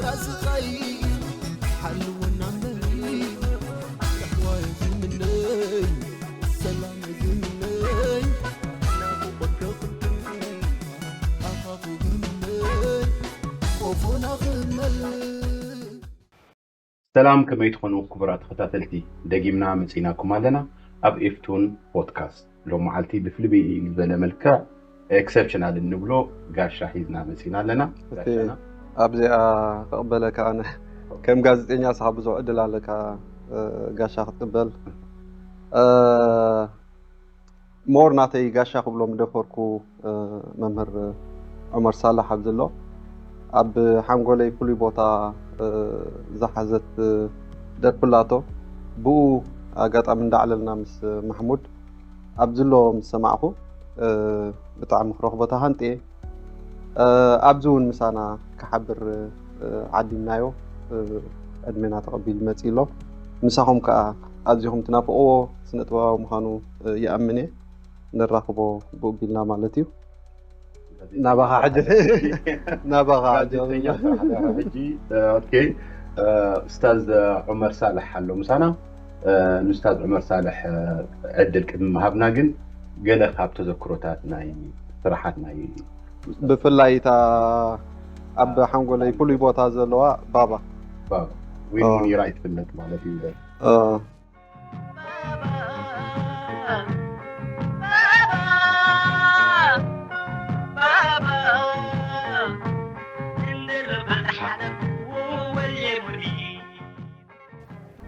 ስቓይ ሓልወና እምበሪ፣ ራህዋ ዝምነይ፣ ሰላም ዝምነይ፣ ናፍቖት ከኽብር፣ ኣኻኹ ዝምነይ፣ ቆፎና ክመል። ሰላም፣ ከመይ ትኾኑ ክቡራት ተኸታተልቲ? ደጊምና መጺናኩም ኣለና ኣብ ኤፍቱን ፖድካስት። ሎም መዓልቲ ብፍልይ ዝበለ መልክዕ ኤክሰፕሽናል እንብሎ ጋሻ ሒዝና መጺና ኣለና። እቲ ጋሻና ኣብዚኣ ክቕበለካ ኣነ ከም ጋዜጠኛ ስኻ ብዙሕ ዕድል ኣለካ፣ እ፣ ጋሻ ክትቅበል። እ፣ ሞር ናተይ ጋሻ ክብሎም ደፈርኩ፣ እ፣ መምህር ዑመር ሳላሕ ኣብዚ ኣሎ። ኣብ ሓንጎለይ ፍሉይ ቦታ፣ እ፣ ዝሓዘት፣ እ፣ ደርፊ ኣላቶ። ብኡ ኣጋጣሚ እንዳዕለልና ምስ ማሕሙድ ኣብዚ ኣሎ ምስ ሰማዕኹ፣ እ፣ ብጣዕሚ ክረኽቦ ተሃንጥየ። እ፣ ኣብዚ እውን ምሳና ክሓብር፣ እ፣ ዓዲምናዮ፣ እ፣ ዕድሜና ተቐቢሉ መፂኡ ኣሎ። ምሳኹም ከዓ ኣዚኹም ትናፍቕዎ ስነ ጥበባዊ ምዃኑ፣ እ፣ ይኣምን እየ። ንራኽቦ ብኡ ቢልና ማለት እዩ። ናባኻ ሕጂ፣ ናባኻ ሕጂ። ጋዜጠኛ ስራሕ ሕጂ። ኦኬ፣ ኡስታዝ ዑመር ሳልሕ ኣሎ ምሳና። ንኡስታዝ ዑመር ሳልሕ ዕድል ቅድሚ ምሃብና ግን ገለ ካብ ተዘክሮታት ናይ ስራሓት ናይ ብፍላይ እታ ኣብ ሓንጎለይ ፍሉይ ቦታ ዘለዋ ባባ። ባባ ዊን ሙኒራ ይትፍለጥ ማለት እዩ። እ፣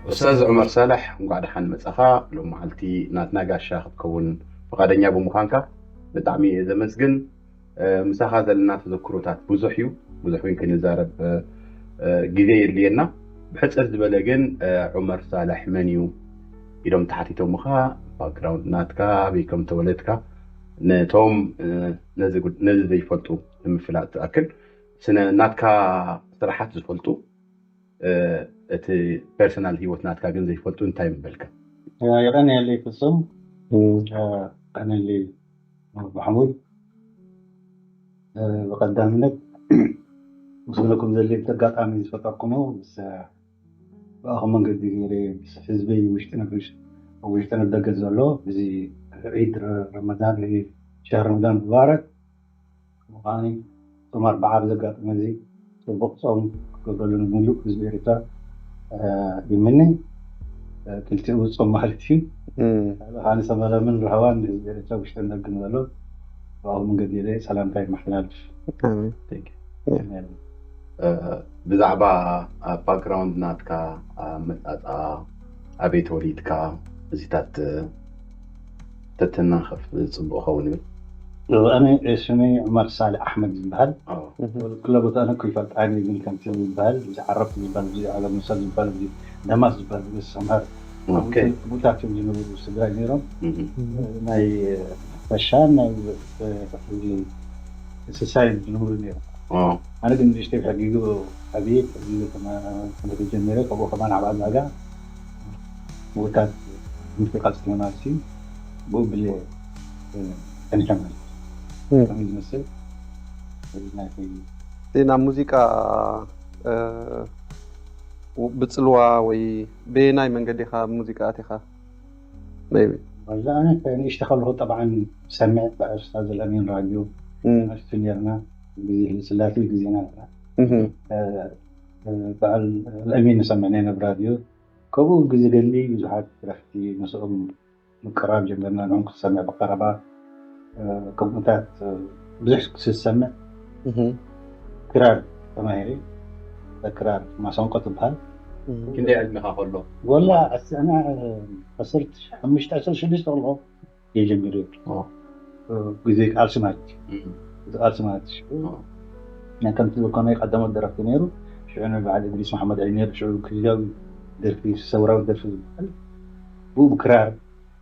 ኡስታዝ ዑመር ሳልሕ፣ እንኳዕ ደሓን መጻኻ። ሎም መዓልቲ ናትና ጋሻ ክትከውን ፍቓደኛ ብምዃንካ ብጣዕሚ እየ ዘመስግን። እ፣ ምሳኻ ዘለና ተዘክሮታት ብዙሕ እዩ፣ ብዙሕ እውን ክንዛረብ፣ እ፣ እ፣ ግዜ የድልየና። ብሕጽር ዝበለ ግን፣ እ፣ ዑመር ሳልሕ መን እዩ ኢሎም ተሓቲቶምኻ፣ ባክግራውንድ ናትካ፣ ኣበይ ከም ተወለድካ፣ ነቶም፣ እ፣ ነዚ ጉድ-፣ ነዚ ዘይፈልጡ ንምፍላጥ ዝኣክል፣ ስነ-፣ ናትካ ስራሓት ዝፈልጡ፣ እ፣ እቲ ፐርሰናል ህይወት ናትካ ግን ዘይፈልጡ እንታይ ምበልካ? የቐንየለይ ፍጹም። የቐንየለይ ማሕሙድ። ብቐዳምነት ክብለኩም ዘድልየ፣ ብቲ ኣጋጣሚ ዝፈጠርኩሞ ምስ ብኣኹም መንገዲ ገይረ ምስ ህዝበይ ውሽጥን ኣብ ውሽጥን ኣብ ደገ ዘሎ እዚ ዒድ ረመዳን፣ ሸህር ረመዳን ሙባረክ። ምዃኒ ጾም ኣርብዓ ብዘጋጠመ እዚ ጽቡቕ ጾም ክገብረሉ ንምሉእ ህዝቢ ኤርትራ ይምነ። ክልቲኡ ጾም ማለት እዩ። ካልእ ሃኒ ሰመለምን ራህዋን ንህዝቢ ኤርትራ ውሽጥን ደገን ዘሎ ብኣኹም መንገዲ ኢለ ሰላምታ ይመሓላልፍ። ኣሜን። እ፣ ብዛዕባ ባክግራውንድ ናትካ፣ ኣመጻጽኣ፣ ኣበይ ተወሊድካ፣ እዚታት ተተናኸፍ ጽቡቕ ኸውን ይብል። ኣነ ስመይ ዑመር ሳልሕ ኣሕመድ ዝበሃል። ኣዎ። ክለ ቦታ ኣነ እኮ ይፈልጣኒ፣ ግን ከምቲ ዝበሃል እዚ ዓረብ ዝበሃል፣ እዚ ዓለም ሙሳ ዝበሃል፣ እዚ ደማስ ዝበሃል፣ እዚ ሰምሃር ኦኬ። ቦታት እዮም ዝነበሩ ስድራይ ነይሮም። እህ። ናይ ፈሻን ናይ እዚ እንስሳይ ዝነብሩ ነይሩ። ኣዎ። ኣነ ግን ንእሽተይ ብሕጊ ኣብየ ክልተ ጀሚረ፣ ካብኡ ከማን ኣብ ኣዛጋ ምውታት ምፍቃድ ተመላልሲ ብኡ ብለ ጸኒሐ ማለት እዩ። ከመይ ዝመስል እዚ ናይ እቲ ናብ ሙዚቃ፣ እ፣ ብጽልዋ ወይ በየናይ መንገዲ ኢኻ ኣብ ሙዚቃ ኣቲኻ? Maybe። ወላ ኣነ ንእሽተ ከለኹ ጠብዓን ሰምዕ ብኣስታ ዘለሚን ራድዮ እም፣ ናሽቱ ነርና። ግዜ ህልስላሴ ግዜና ነርና። እም፣ በዓል ለሚን ንሰምዕ ነና ብራድዮ። ከምኡ ግዜ ገሊ ብዙሓት ደረፍቲ ምስኦም ምቅራብ ጀመርና። ንዕኦም ክትሰምዕ ብቀረባ፣ ከምኡታት ብዙሕ ክትሰምዕ። እም፣ ክራር ተማሂረ። ክራር ማሰንቆ ትበሃል። እም። ክንደይ ዕድሜኻ ከሎ? ወላ ኣስ-፣ ኣና ዓሰርተ ሓሙሽተ ዓሰርተ ሽዱሽተ ከለኹ እየ ጀሚረ። ኦ። ግዜ ቃልሲ ማለት እዩ። እም። እዚ ቃልሲ ማለት እዩ። ኦ። ናይ ከምቲ ዝበልካ ናይ ቀዳሞት ደረፍቲ ነይሩ። ሽዑ ናይ በዓል እድሪስ መሓመድ ዓሊ ነይሩ። ሽዑ ግዝያዊ ደርፊ፣ ሰውራዊ ደርፊ ዝበሃል ብኡ ብክራር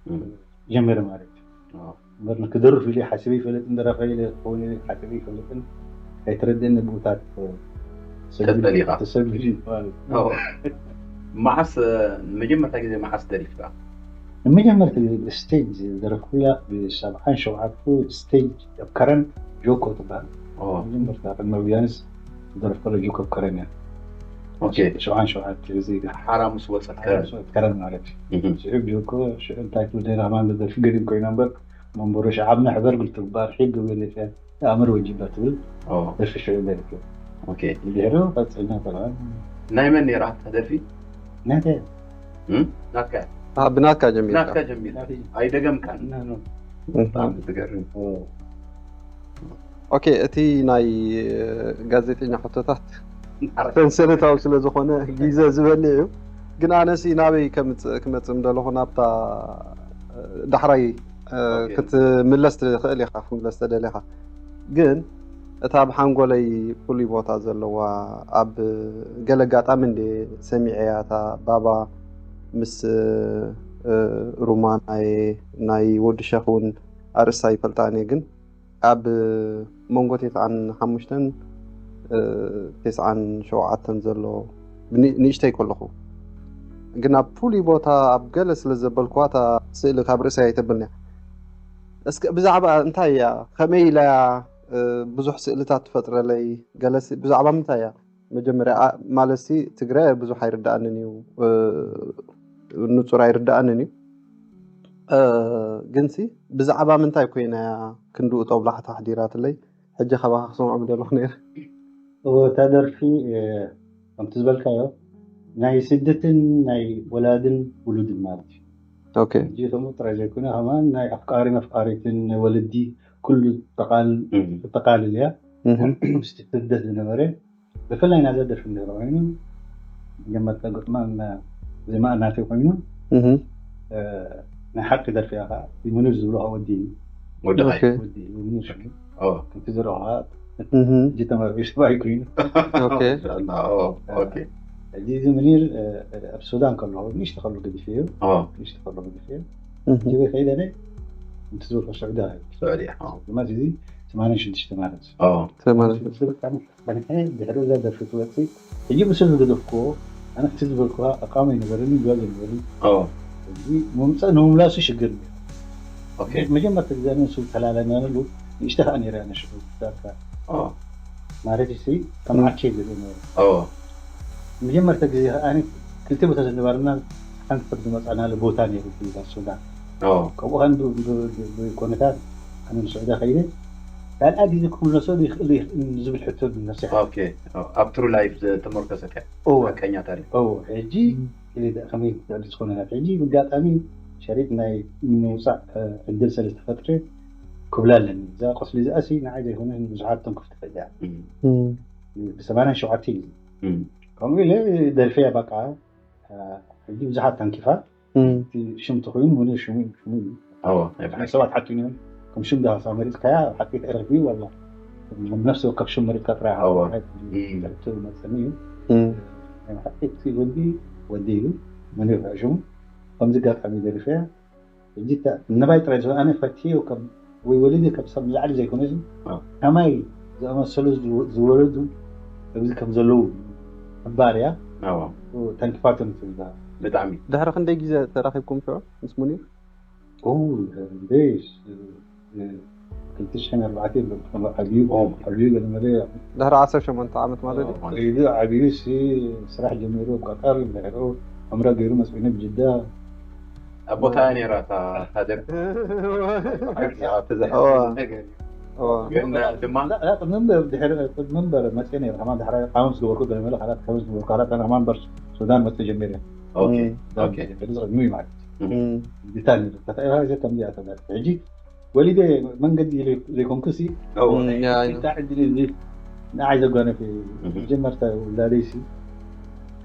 እም። ጀሚረ ማለት እዩ። ኦ። እምበር ንክደርፍ ኢለ ሓሲበ ይፈልጥን ደራፋይ ኢለ ክኸውን ኢለ ሓሲበ ይፈልጥን። ኣይተረድእኒ ብኡታት ተፈሊኻ። ተሰቢሉ ማለት እዩ። ኦ። መዓስ፣ መጀመርታ ግዜ መዓስ ደሪፍካ? ንመጀመርታ ግዜ ብስቴጅ ዝደረፍኩላ ብሰብዓን ሸውዓተ ስቴጅ ኣብ ከረን ጆኮ ትበሃል። ኦ። መጀመርታ ቅድሚ ዊያንስ ዝደረፍኩላ ጆኮ ኣብ ከረን እያ። ኦኬ። ሸውዓን ሸውዓተ እዚ ሓራ ምስ ወፀት ከረን ከረን ማለት እዩ። እህ። ሽዑ ቢልኮ ሽዑ እንታይ ትብል ነይራ ከማን ደርፊ ገዲም ኮይና እምበር መንበሮ ሸዓብና ሕበር ግልትባር ሒግ ገበለተ ኣምር ወጅባ ትብል ኦ፣ ደርፊ ሽዑ ደርፊ ኦኬ። ድሕሩ ቀፅልና ተባል ናይ መን ነይራ እታ ደርፊ? ናተ እም? ናትካ ብናትካ ጀሚርካ ናትካ ጀሚር ኣይደገምካን። ናኖ ብጣዕሚ ትገርም። ኦኬ። እቲ ናይ ጋዜጠኛ ሕቶታት ሰንሰለታዊ ስለ ዝኾነ ግዜ ዝበኒ እዩ። ግን ኣነሲ ናበይ ከምፅእ ክመፅእ ምደለኹ ናብታ ዳሕራይ ክትምለስ ትኽእል ኢኻ ክትምለስ ተደሊኻ። ግን እታ ኣብ ሓንጎለይ ፍሉይ ቦታ ዘለዋ ኣብ ገለ ኣጋጣሚ እንደ ሰሚዐያ እታ ባባ ምስ ሩማ ናይ ናይ ወዲ ሸኽ እውን ኣርእስታ ይፈልጣን እየ። ግን ኣብ መንጎ ተስዓን ሓሙሽተን ተስዓን ሸውዓተን ዘሎ ንእሽተይ ከለኹ ግን ኣብ ፍሉይ ቦታ ኣብ ገለ ስለ ዘበልኩዋ እታ ስእሊ ካብ ርእሰይ ኣይተብልንያ። እስከ ብዛዕባ እንታይ እያ ከመይ ኢላ እያ ብዙሕ ስእልታት ትፈጥረለይ? ገለ ብዛዕባ ምንታይ እያ መጀመርያ ማለት ትግረ ብዙሕ ኣይርዳእንን እዩ፣ ንፁር ኣይርዳእንን እዩ። ግንሲ ብዛዕባ ምንታይ ኮይና እያ ክንድኡ ጦብላሕታ ኣሕዲራትለይ? ሕጂ ካባኻ ክሰምዖ ምደለኹ ነይረ። እታ ደርፊ ከምቲ ዝበልካዮ ናይ ስደትን ናይ ወላድን ውሉድን ማለት እዩ። ኦኬ ሕጂ ከምኡ ጥራይ ዘይኮነ ከማን ናይ ኣፍቃሪ መፍቃሪትን ናይ ወለዲ ኩሉ ጠቓል- እም። ጠቓልል እያ። እህም፣ ምስቲ ስደት ዝነበረ ብፍላይ ናዛ ደርፊ እንድሕር ኮይኑ መጀመርታ ግጥማ ዜማ እናተ ኮይኑ እህም። ናይ ሓቂ ደርፊ እያ ከዓ ምኑር ዝብሎ ከዓ ወዲ እዩ። ወዲ ኻይ ኦኬ። ወዲ እዩ ምኑር እዩ። ኦ፣ ከምቲ ዝረኸ እህም፣ ሕጂ ተመርዒ ሰብኣይ ኮይኑ ኦኬ። ማሻኣላ። ኦ፣ ኦኬ። ሕጂ እዚ ምኒር ኣብ ሱዳን ከለኹ ንእሽተ ከሎ ገዲፈዮ ኦ፣ ንእሽተ ከሎ ገዲፈዮ እህም፣ ጅበ ከይደለ እንት ዝበልኩ ስዑዲ እዩ ስዑዲ። ኦ፣ ድማ እዚ ሰማንያን ሽዱሽተ ማለት እዩ። ኦ፣ ሰማንያ ስለ ብጣዕሚ ጸኒሐ ድሕሪ እዛ ደርፊ ትወፅእ ሕጂ ምስሉ ዝገደፍክዎ ኣነ ክቲ ዝበልኩዋ ኣቃሚ ኣይነበረኒ ጓዝ ኣይነበረኒ ኦ፣ ሕጂ ምምፃእ ንምምላሱ ሽግር ነይሩ። ኦኬ። መጀመርታ ግዜ ንሱ ተላለናሉ ንእሽተ ከዓ ነይራ ነሽዑ ዛካ ኦ፣ ማለት ሲ ከም ዓኬ ገለ ነይሩ ኦ፣ መጀመርታ ግዜ ከዓ ክልተ ቦታ ዝነበረና ሓንቲ ሰብ ዝመፃናሉ ቦታ ነይሩ ዛ ሱዳን ኦ፣ ከምኡ ከን ብኮነታት ኣነ ንስዑዳ ከይደ ካልኣ ግዜ ክምለሶ ይኽእል ይኽእል ዝብል ሕቶ ነብሲ ኦኬ። ኦ፣ ኣብ ትሩ ላይፍ ዝተመርኮሰ ከ እወ ሓቀኛ ታሪክ። እወ ሕጂ ኢለ ከመይ ትዕዲ ዝኾነ ናብ ሕጂ ብጋጣሚ ሸሪጥ ናይ ምውፃእ ዕድል ስለ ዝተፈጥረ ክብላ ኣለኒ እዛ ቁስሊ እዚኣ ሲ ንዓይ ዘይኮነ ብዙሓት ትንክፍ ትኽእል እያ እም፣ እም፣ ብሰማንያን ሸውዓተ እዩ እም፣ ከምኡ ኢለ ደርፊያ በቃ ሕጂ ብዙሓት ተንኪፋ እም፣ እቲ ሽም ተኮይኑ ሙሉእ ሽሙ ሽሙ እዩ ኦ፣ ናይ ብሓቂ። ሰባት ሓትዮም ከም ሽም ዳሃሳ መሪፅካያ ኣብ ሓቂ ተረክቢ ዋላ ነፍሲ ወከፍ ሽም መሪፅካ ጥራይ እወ። መፀኒ እዩ እም፣ ናይ ሓቂ እቲ ወዲ ወዲ እዩ መን ይርፍዕ ሽሙ ከምዚ ኣጋጣሚ ደሪፈያ ሕጂ እታ ነባይ ጥራይ ዝኾነ ኣነ ፈትዮ ከም ወይ ወሊደ ከም ሰብ ንላዕሊ ዘይኮነ ኣዎ። ከማይ ዝኣመሰሉ ዝወ- ዝወለዱ ኣብዚ ከም ዘለዉ ምባር እያ ኣዎ፣ ተንክፋቶም ትብላ ብጣዕሚ። ድሕሪ ክንደይ ግዜ ተራኺብኩም ሽዑ ምስ ሙኒር? ኦ፣ እንዴሽ፣ እ፣ ክልተ ሽሕን ኣርባዕተን ዓብዩ ኦ። ዓብዩ ገለመለ ድሕሪ ዓሰርተ ሸሞንተ ዓመት ማለት እዩ። ኢሉ ዓብዩ ሲ ስራሕ ጀሚሩ ኣብ ቀጠር ድሕሩ ዕምራ ገይሩ መፅኡ ብጅዳ ኣቦታ ነይራ እታ እታ ደርፊ። ዓብዪ እያ፣ እዛ እዋ። ነገር እዩ። እዋ። ግን ድማ ላ- ላ- ቅድሚ እምበር ድሕሪ ቅድሚ እምበር መፅእ ነይሩ ከማ ድሕሪ ቃውንስ ገበርኩ ገለመለ ካላት ቃውንስ ገበርኩ ካላት ኣነ ከማ እምበር ሱዳን መፅእ ጀሚረ ኦኬ እም። ኦኬ እዚ ቅድሚ ማለት እዩ እም። ዲታል እዩ ተታይራ እዚኣ ከምዚኣ ተዛር ሕጂ ወሊደ መንገዲ ዘይኮንኩ ሲ ኦ እም፣ ያ፣ ያ። እንታይ ዕድል እዚ ንዓይ ዘጓነፈ እም። መጀመርታ ውላደይ ሲ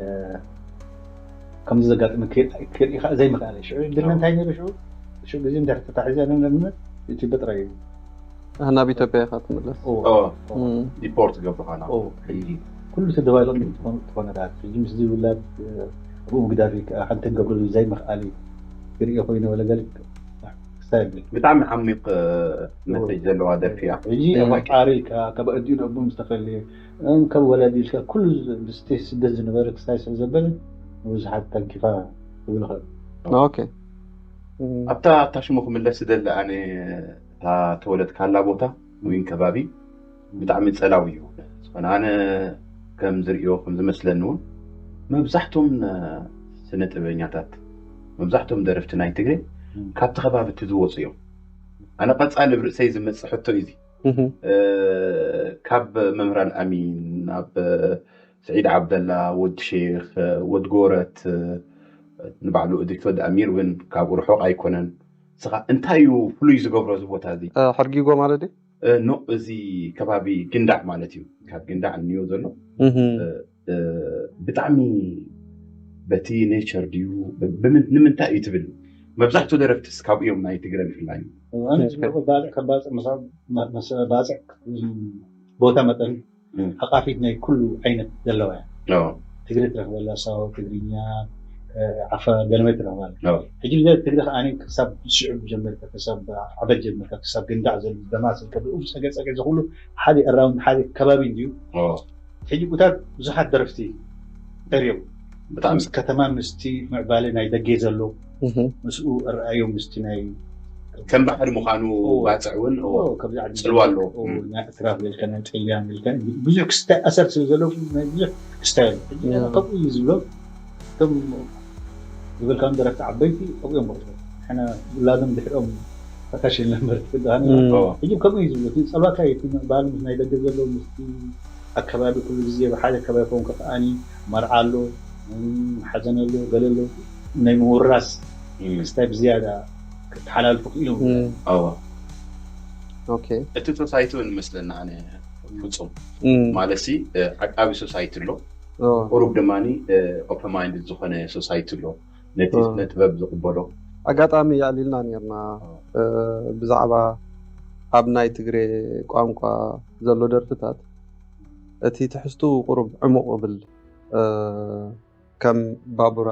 እ፣ ከምዚ ዘጋጥመ ክርኢ ከዓ ዘይምኽኣለ ሽዑ ድና እንታይ ነይሩ ሽዑ ሽዑ ግዜ እንድሕር ተታሒዘ ንኣብነት ኢትዮጵያ ጥራይ እዩ ናብ ኢትዮጵያ ኢኻ ትምለስ። ኦ፣ ኦ እም። ዲፖርት ገብሩኻ ናብ ኦ፣ ሕጂ ኩሉ ተደባይሎም ትኾነታት ሕጂ ምስዚ ውላድ ኣብኡ ምግዳፍ ሓንቲ ገብረሉ ዘይምኽኣል ክሪኦ ኮይነ ወለገል ክሳብ ብጣዕሚ ዓሚቕ መሰጅ ዘለዋ ደርፊ እያ። ሕጂ ኣፍቃሪ ኢልካ ካብ ኣዲኡ ንኣቦ ምስ ተፈለየ ከም ወላዲ ኢልካ ኩሉ ብስደት ዝነበረ ክሳይ ስለ ዘበለ ንብዙሓት ተንኪፋ ክብል ይኽእል። ኦኬ። እም፣ ኣብታ ኣብታ ሽሙ ክምለስ ዝደሊ ኣነ እታ ተወለድካላ ቦታ ወይን ከባቢ ብጣዕሚ ጸላዊ እዩ። ዝኾነ ኣነ ከም ዝርእዮ ከም ዝመስለኒ እውን መብዛሕቶም ስነ ጥበበኛታት፣ መብዛሕቶም ደረፍቲ ናይ ትግሬ ካብቲ ከባቢ እቲ ዝወፁ እዮም። ኣነ ቀፃሊ ብርእሰይ ዝመፅእ ሕቶ እዩ። ካብ መምህራን ኣሚን ናብ ስዒድ ዓብደላ፣ ወድ ሼክ፣ ወድ ጎረት፣ ንባዕሉ እድሪስ ወድ ኣሚር እውን ካብኡ ርሑቕ ኣይኮነን። ስኻ እንታይ እዩ ፍሉይ ዝገብሮ እዚ ቦታ እዚ? ሕርጊጎ ማለት እዩ። ኖ፣ እዚ ከባቢ ግንዳዕ ማለት እዩ። ካብ ግንዳዕ እንዮ ዘሎ ብጣዕሚ በቲ ኔቸር ድዩ፣ ንምንታይ እዩ ትብል? መብዛሕትኡ ደረፍትስ ካብኡ እዮም፣ ናይ ትግረ ብፍላይ። ኣነ ዝብሎ ባፅዕ፣ ከም ባፅዕ፣ ባፅዕ ቦታ መጠን ሓቃፊት ናይ ኩሉ ዓይነት ዘለዋ እያ። ትግረ ትረክበላ፣ ሳሆ፣ ትግርኛ፣ ዓፋር፣ ገለመ ትረክባላ። ሕጂ ልደት ትግረ ከኣ ክሳብ ሽዑብ ጀመርካ፣ ክሳብ ዓበት ጀመርካ፣ ክሳብ ግንዳዕ ዘሎ ደማስል ከብኡ ጸገጸገ ዝኩሉ ሓደ ኣራውንድ ሓደ ከባቢ እንድዩ። ሕጂ ቁታት ብዙሓት ደረፍቲ ጠርዮም። ብጣዕሚ ምስ ከተማ ምስቲ ምዕባለ ናይ ደገ ዘሎ ምስኡ ኣረኣዮም ምስቲ ናይ ከም ባሕሪ ምዃኑ ባፅዕ እውን ጽልዋ ኣለዎ። ናይ ኣትራፍ ኢልካ ናይ ጥልያን ኢልካ ብዙሕ ክስታይ ኣሰር ስለ ዘሎ ብዙሕ ክስታይ ኣሎ። ከምኡ እዩ ዝብሎ። እቶም ዝበልካም ደረፍቲ ዓበይቲ ኣብኡ እዮም በቕልዎ። ሕና ውላዶም ድሕሮም ፈታሽ ነበር ትክዳሃኒ። ሕጂ ከምኡ እዩ ዝብሎ። እቲ ጸባካ እቲ ምዕባል ምስ ናይ ደገ ዘሎ ምስቲ ኣከባቢ ኩሉ ግዜ ብሓደ ከባቢ ከውን ከፍኣኒ መርዓ ኣሎ፣ ሓዘን ኣሎ፣ ገለ ኣሎ፣ ናይ ምውራስ ክስታይ ብዝያዳ ክተሓላልፉ ክኢሎም። ኣዋ ኦኬ። እቲ ሶሳይቲ እውን መስለና ኣነ ፍጹም ማለት ሲ ዓቃቢ ሶሳይቲ ኣሎ፣ ቁሩብ ድማ ኦፕን ማይንድ ዝኾነ ሶሳይቲ ኣሎ፣ ነቲ ስነ ጥበብ ዝቕበሎ። ኣጋጣሚ የዕሊልና ነርና ብዛዕባ ኣብ ናይ ትግሬ ቋንቋ ዘሎ ደርፍታት እቲ ትሕዝቱ ቁሩብ ዕሙቕ ብል ከም ባቡራ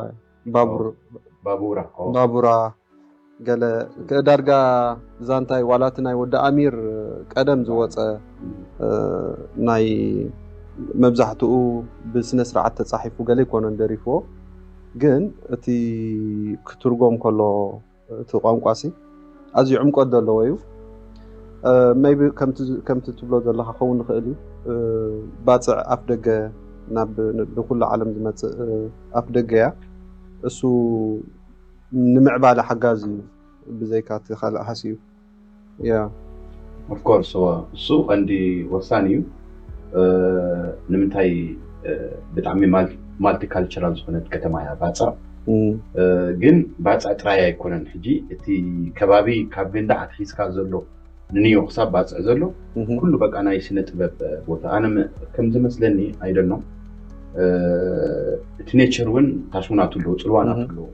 ባቡር ባቡራ ባቡራ ገለ ዳርጋ ዛንታይ ዋላ እቲ ናይ ወዲ ኣሚር ቀደም ዝወፀ ናይ መብዛሕትኡ ብስነ ስርዓት ተፃሒፉ ገለ ይኮነን ደሪፍዎ፣ ግን እቲ ክትርጎም ከሎ እቲ ቋንቋ ሲ ኣዝዩ ዕምቆት ዘለዎ እዩ። maybe ከምቲ ትብሎ ዘለካ ከውን ንኽእል እዩ። ባፅዕ ኣፍ ደገ ናብ ንኩሉ ዓለም ዝመፅእ ኣፍ ደገ እያ። እሱ ንምዕባለ ሓጋዚ እዩ ብዘይካ እቲ ካልእ ሃስዩ። Yeah. Of course እሱ ቀንዲ ወሳኒ እዩ። ንምንታይ ብጣዕሚ multicultural ዝኾነት ከተማ እያ ባፅዕ። ግን ባፅዕ ጥራይ ኣይኮነን። ሕጂ እቲ ከባቢ ካብ ግንዳዕ ኣትሒዝካ ዘሎ ንንዮ ክሳብ ባፅዕ ዘሎ ኩሉ በቃ ናይ ስነ ጥበብ ቦታ። ኣነ ከም ዝመስለኒ ኣይደኖ እቲ ኔቸር እውን ታሽሙናቱ ኣለዎ፣ ፅልዋናቱ ኣለዎ።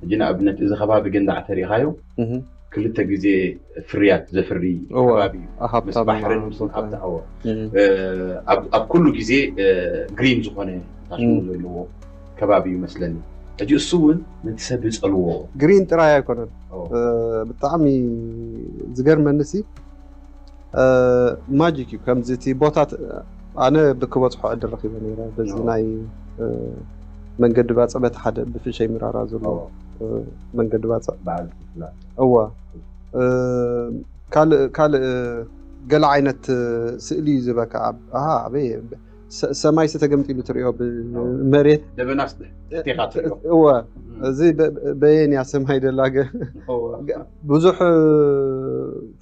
ሕጂ ንኣብነት እዚ ከባቢ ግንዳዕ ተሪኢኻዮ ክልተ ግዜ ፍርያት ዘፍሪ ከባቢ እዩ። ምስ ባሕርን ምስ ኣብቲ ኣዎ ኣብ ኩሉ ግዜ ግሪን ዝኾነ ታሽሙ ዘለዎ ከባቢ እዩ መስለኒ። ሕጂ እሱ እውን ነቲ ሰብ ይፀልዎ። ግሪን ጥራይ ኣይኮነን፣ ብጣዕሚ ዝገርመኒ ሲ ማጂክ እዩ። ከምዚ እቲ ቦታ ኣነ ብክበፅሖ ዕድል ረኪበ ነረ በዚ ናይ መንገዲ ባፅዕ በቲ ሓደ ብፍሸይ ምራራ ዘሎ መንገዲ ባፅዕ እዋ ካልእ ካልእ ገለ ዓይነት ስእሊ እዩ ዝበካ። ኣበይ ሰማይ ተገምጢሉ ትሪኦ ብመሬት ደበናስ ትሕቴኻ ትሪኦ። እወ እዚ በየን እያ ሰማይ ደላ ብዙሕ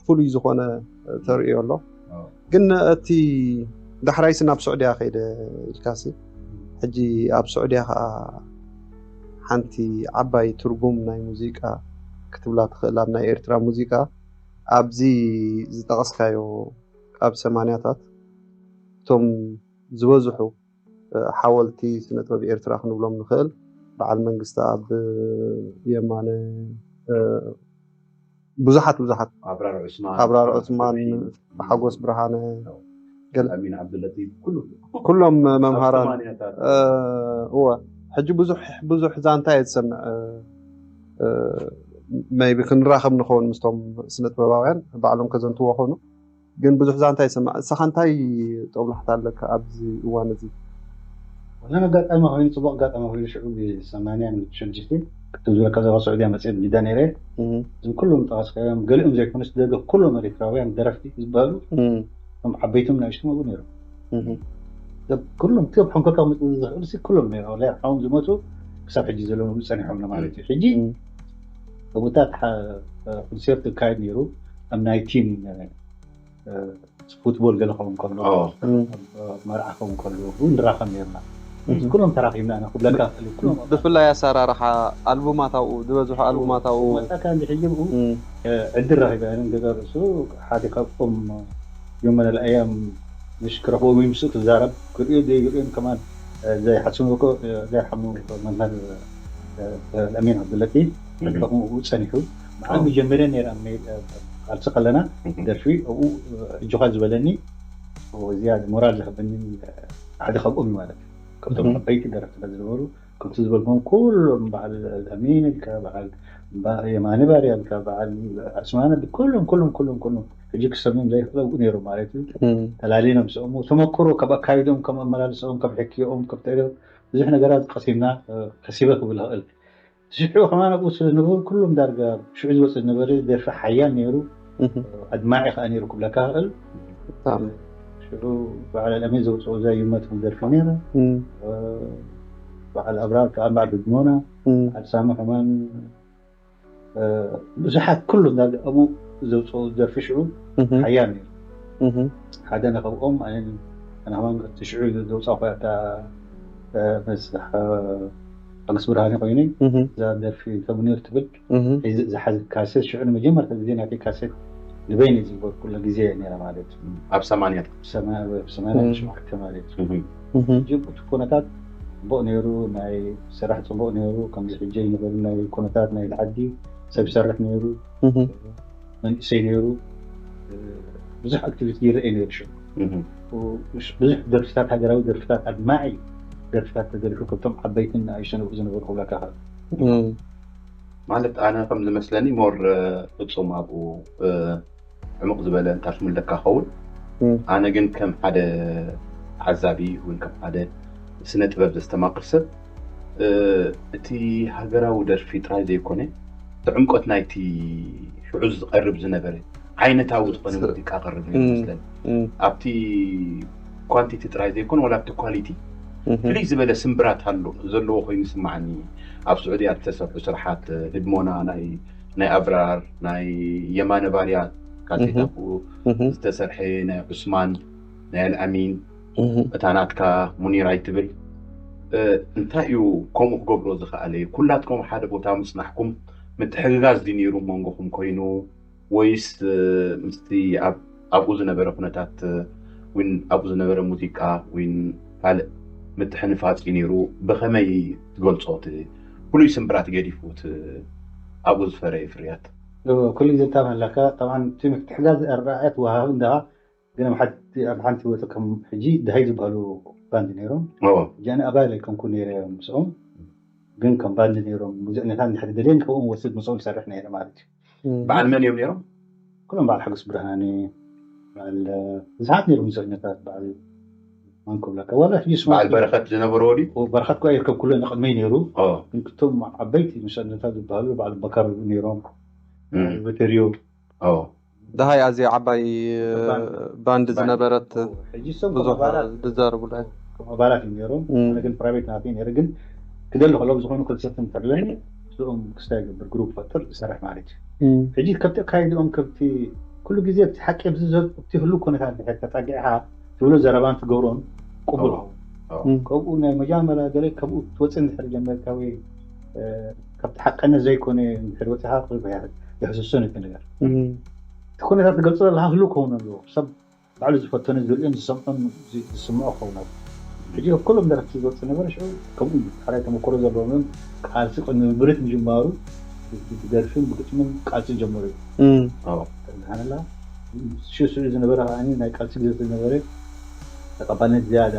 ፍሉይ ዝኾነ ተርእዮ ኣሎ። ግን እቲ ዳሕራይሲ ናብ ስዑድያ ከይደ ኢልካሲ ሕጂ ኣብ ስዑድያ ከዓ ሓንቲ ዓባይ ትርጉም ናይ ሙዚቃ ክትብላ ትኽእል ኣብ ናይ ኤርትራ ሙዚቃ ኣብዚ ዝጠቐስካዮ ኣብ ሰማንያታት እቶም ዝበዝሑ ሓወልቲ ስነ ጥበብ ኤርትራ ክንብሎም ንኽእል በዓል መንግስቲ ኣብ የማነ ብዙሓት ብዙሓት ኣብራር ዑስማን ሓጎስ ብርሃነ ኩሎም መምሃራን እወ ሕጂ ብዙሕ ብዙሕ ዛንታ እየ ዝሰምዕ maybe ክንራኸብ ንኸውን ምስቶም ስነ ጥበባውያን ባዕሎም ከዘንትዎ ኾኑ ግን ብዙሕ ዛንታ ይሰማዕ። ንስኻ እንታይ ጦብላሕታ ኣለካ ኣብዚ እዋን እዚ? ወላ ኣጋጣሚ ኮይኑ ፅቡቅ ኣጋጣሚ ኮይኑ ሽዑ ብሰማንያ ሸዱሽተ ክትዝብለካ ዘባ ስዑድያ መፅአ ብቪዛ ነይረ እዞም ኩሎም ጠቀስካዮም ገሊኦም ዘይኮኑስ ደገ ኩሎም ኤርትራውያን ደረፍቲ ዝበሃሉ እቶም ዓበይቶም ናእሽቶም ኣብኡ ነይሮም። ሰብ ኩሎም ክብ ሕንኮካ ክመፁ ዝኽእል ሲ ኩሎም ነይሮም። ወላ ሓዎም ዝመፁ ክሳብ ሕጂ ዘለዉ ጸኒሖም ማለት እዩ። ሕጂ እም። እቡታት ኮንሰርት ይካየድ ነይሩ። ኣብ ናይ ቲም ፉትቦል ገለ ክኸውን ከሎ ኦ፣ እም። መርዓ ክኸውን ከሎ እውን ንራኸብ ነርና። እም። ኩሎም ተራኺብና ኢና ክብለካ እኽእል። ኩሎም ብፍላይ ኣሰራርሓ ኣልቡማት ኣብኡ ዝበዝሑ ኣልቡማት ኣብኡ መጣካ እንዲ ሕጂ ብኡ እም። ዕድል ረኺበ። ገዛ ርእሱ ሓደ ካብኦም ዮም መለል ኣያም ምሽ ክረኽቦም ወይ ምስኡ ክዛረብ ክርእዮ ዘይርእዮም ከማን ዘይሓስቡ እኮ ዘይሓሙ መምህር ለሚን ዓብዱለጢፍ እም። ከምኡ ጸኒሑ። በዓል ኦ። መጀመርያ ነይራ ቃልሲ ከለና እም። ደርፊ ኣብኡ እጆኻ ዝበለኒ ዝያድ ሞራል ዝህበኒ ሓደ ካብኦም እዩ ማለት እዩ። ካብቶም እም። ዓበይቲ ደረፍትታት ዝነበሩ ከምቲ ዝበልኩም ኩሎም በዓል ለሚን ኢልካ በዓል ባ- የማነ ባርያ ኢልካ በዓል ኣስማነ ኩሎም ኩሎም ኩሎም ኩሎም ሕጂ ክሰምም ዘይኽእል ኣብኡ ነይሮም ማለት እዩ። እም። ተላሊኖም ምስኦም ተመክሮ ካብ ኣካይዶም ከም ኣመላልሰኦም ካብ ሕክኦም ካብ ተሪኦም ብዙሕ ነገራት ቀሲምና እ፣ ከሲበ ክብል ይኽእል። ሽዑ ከማን ኣብኡ ስለ ዝነበሩ ኩሎም ዳርጋ ሽዑ ዝወፅእ ዝነበረ ደርፊ ሓያል ነይሩ። እም። ኣድማዒ ከዓ ነይሩ ክብለካ ይኽእል። ብጣዕሚ። ሽዑ በዓል ኣልኣሚን ዘውፅኦ እዛ ይመት ደርፊ ነይራ። እም። እ፣ በዓል ኣብራር ከዓ በዓል ብድሞና እም። በዓል ሳሚ ከማን እ፣ ብዙሓት ኩሉ እንዳለ ኣብኡ ዘውፅኦ ደርፊ ሽዑ እም። ሓያል ነይሩ። እም። ሓደ ንከብኦም ኣነ ኣነ ከማን እቲ ሽዑ ዘውፃእኳ እታ እ፣ ምስ ሓ- ሓጎስ ብርሃነ ኮይኑ እም። እዛ ደርፊ ተምኒር ትብል እም። ሒዚ ዝሓዘ ካሴት ሽዑ ንመጀመርታ ግዜ ናተይ ካሴት ንበይኒ ዝገበርኩላ ግዜ እያ ነይራ ማለት እዩ። ኣብ ሰማንያታት ሰማ- ሰማንያ ሸውዓተ ማለት እዩ። እም። እም። ጅቡቲ ኩነታት ፅቡቅ ነይሩ፣ ናይ ስራሕ ፅቡቅ ነይሩ፣ ከምዚ ሕጂ ይነበሩ ናይ ኩነታት ናይ ዓዲ ሰብ ይሰርሕ ነይሩ፣ እም። መንእሰይ ነይሩ፣ ብዙሕ ኣክቲቪቲ ይረአ ነይሩ። ሽዑ እም። ብዙሕ ደርፍታት፣ ሃገራዊ ደርፍታት፣ ኣድማዒ ደርፍታት ተደሪፉ ካብቶም ዓበይትን ንኣሽተን ኣብኡ ዝነበሩ ክብለካ ይኽእል። እም። ማለት ኣነ ከም ዝመስለኒ ሞር ፍጹም ኣብኡ እ፣ ዕሙቕ ዝበለ እንታሽሙል ደካ ኸውን። እም። ኣነ ግን ከም ሓደ ተዓዛቢ እውን ከም ሓደ ስነ ጥበብ ዘስተማቕር ሰብ እ፣ እቲ ሃገራዊ ደርፊ ጥራይ ዘይኮነ እቲ ዕምቆት ናይቲ ሽዑ ዝቐርብ ዝነበረ ዓይነታዊ ዝኾነ ሙዚቃ ቀርብ እዩ እም። ይመስለኒ። እም። ኣብቲ ኳንቲቲ ጥራይ ዘይኮነ ዋላ ኣብቲ ኳሊቲ እም። ፍልይ ዝበለ ስምብራት ኣሎ ዘለዎ ኮይኑ ይስማዓኒ። ኣብ ስዑድያ ዝተሰርሑ ስርሓት ህድሞና ናይ ናይ ኣብራር ናይ የማነ ባርያ ካሴት እም። ኣብኡ እም። ዝተሰርሐ ናይ ዑስማን ናይ ኣልኣሚን እም። እታ ናትካ ሙኒር ኣይትብል እ፣ እንታይ እዩ ከምኡ ክገብሮ ዝኸኣለ? ኩላትኩም ሓደ ቦታ ምጽናሕኩም ምትሕግጋዝ ድዩ ነይሩ መንጎኹም ኮይኑ ወይስ እ፣ ምስቲ ኣብ ኣብኡ ዝነበረ ኩነታት እ፣ ዊን ኣብኡ ዝነበረ ሙዚቃ ዊን ካልእ ምትሕንፋጽ እዩ ነይሩ? ብኸመይ ትገልጾ እቲ ፍሉይ ስምብራት ገዲፉ እቲ ኣብኡ ዝፈረየ ፍርያት? ኩሉ ግዜ እንታይ ኣለካ ጠብዓን እቲ ምትሕጋዝ ኣረኣእያ ትወሃብ እንዳ ግን ኣብ ሓንቲ ኣብ ሓንቲ ወፂ ከም ሕጂ ድሃይ ዝበሃሉ ባንድ ነይሮም። ኦ፣ ሕጂ ኣነ ኣባል ኣይኮንኩ ነይረ ምስኦም ግን ከም ባንድ ነይሮም ሙዚቀኛታት እንድሕር ደልየን ካብኦም ወስድ ምስኦም ይሰርሕ ነይረ ማለት እዩ። እም። በዓል መን እዮም ነይሮም? ኩሎም በዓል ሓጎስ ብርሃነ በዓል ብዙሓት ነይሮም ሙዚቀኛታት በዓል ማን ክብለካ ዋላ ሕጂ ስማ በዓል በረኸት ዝነበሮ ድዩ? በረኸት ኳ ይርከብ ኩሉ ንቅድመይ ነይሩ ኦ፣ ግን ክቶም ዓበይቲ ሙዚቀኛታት ዝበሃሉ በዓል በካር ነይሮም እም፣ በተሪዮ ኦ፣ ደሃይ ኣዝያ ዓባይ ባንድ። ባንድ ዝነበረት ሕጂ እሶም ብዙሕ ኣባላት ዝዛረቡላ ከም ኣባላት እዮም ነይሮም እም። ኣነ ግን ፕራይቬት ናተይ ነይረ ግን ክደሊ ከሎ ብዝኾነ ኮንሰርት እንተለኒ እዚኦም ክስታይ ይገብር ግሩፕ ፈጥር ዝሰርሕ ማለት እዩ። እም። ሕጂ ከብቲ ኣካይድኦም ከብቲ ኩሉ ግዜ ኣብቲ ሓቂ ኣብዚ ዘሎ ኣብቲ ህሉ ኩነታት ድሕር ተጣቂዕካ ትብሎ ዘረባን ትገብሮን ቅቡል ኦ። ኸውን ኦ። እም። ካብኡ ናይ መጃመላ ገለ ካብኡ ትወፅእ እንድሕር ጀመርካ ወይ እ፣ ካብቲ ሓቀነት ዘይኮነ እንድሕር ወፂኻ ይሕስሶ ነቲ ነገር እም። እቲ ኩነታት ትገልፆ ዘለካ ህሉ ክኸውን ኣለዎ ሰብ ባዕሉ ዝፈተኖ ዝርእዮን ዝሰምዖን ዝ- ዝስምዖ ክኸውን ኣለዎ። ሕጂ ኣብ ኩሎም ደረፍቲ ዝወፅእ ነበረ ሽዑ ከምኡ እዩ ሓራይ ተመክሮ ዘለዎም እዮም። ቃልሲ ቅድሚ ምርት ምጅማሩ ብደርፍን ብግጥምን ቃልሲ ጀመሩ እዩ እም። ኦ፣ ተዝሃነላ ሽዑ ዝነበረ ከዓኒ ናይ ቃልሲ ግዜ ዝነበረ ተቐባልነት ዝያዳ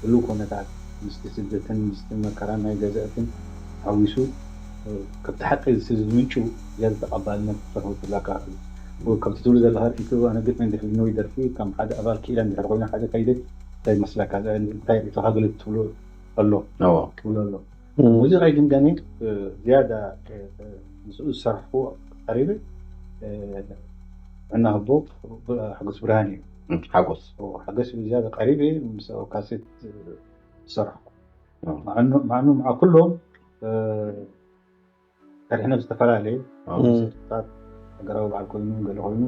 ህልው ኩነታት ምስቲ ስደትን ምስቲ መከራን ናይ ገዛእትን ሓዊሱ ካብቲ ሓቂ ዝምንጩ ዝያዳ ተቐባልነት ክረኽቡ ክብላካ ይኽእል። ከምቲ ትብሉ ዘለኻ ርኢቶ ኣነ ግጥሚ እንድሕር ወይ ደርፊ ከም ሓደ ኣባል ክኢላ እንድሕር ኮይኑ ሓደ ከይደ እንታይ ይመስለካ እንታይ ርኢቶኻ ግልፅ ትብሉ ኣሎ ኦ፣ ትብሉ ኣሎ እም። ሙዚቃ ግን ገኒ ዝያዳ ምስኡ ዝሰርሕኩ ቀሪበ ዕና ህቦ ሓጎስ ብርሃን እዩ ሓጎስ ሓጎስ ዝያዳ ቀሪብ እየ ምስ ካሴት ዝሰራሕኩ ማዕኑ ማዕኑ ማዓ ኩሎም ሰሪሕና ዝተፈላለየ ታት ሃገራዊ በዓል ኮይኑ ገለ ኮይኑ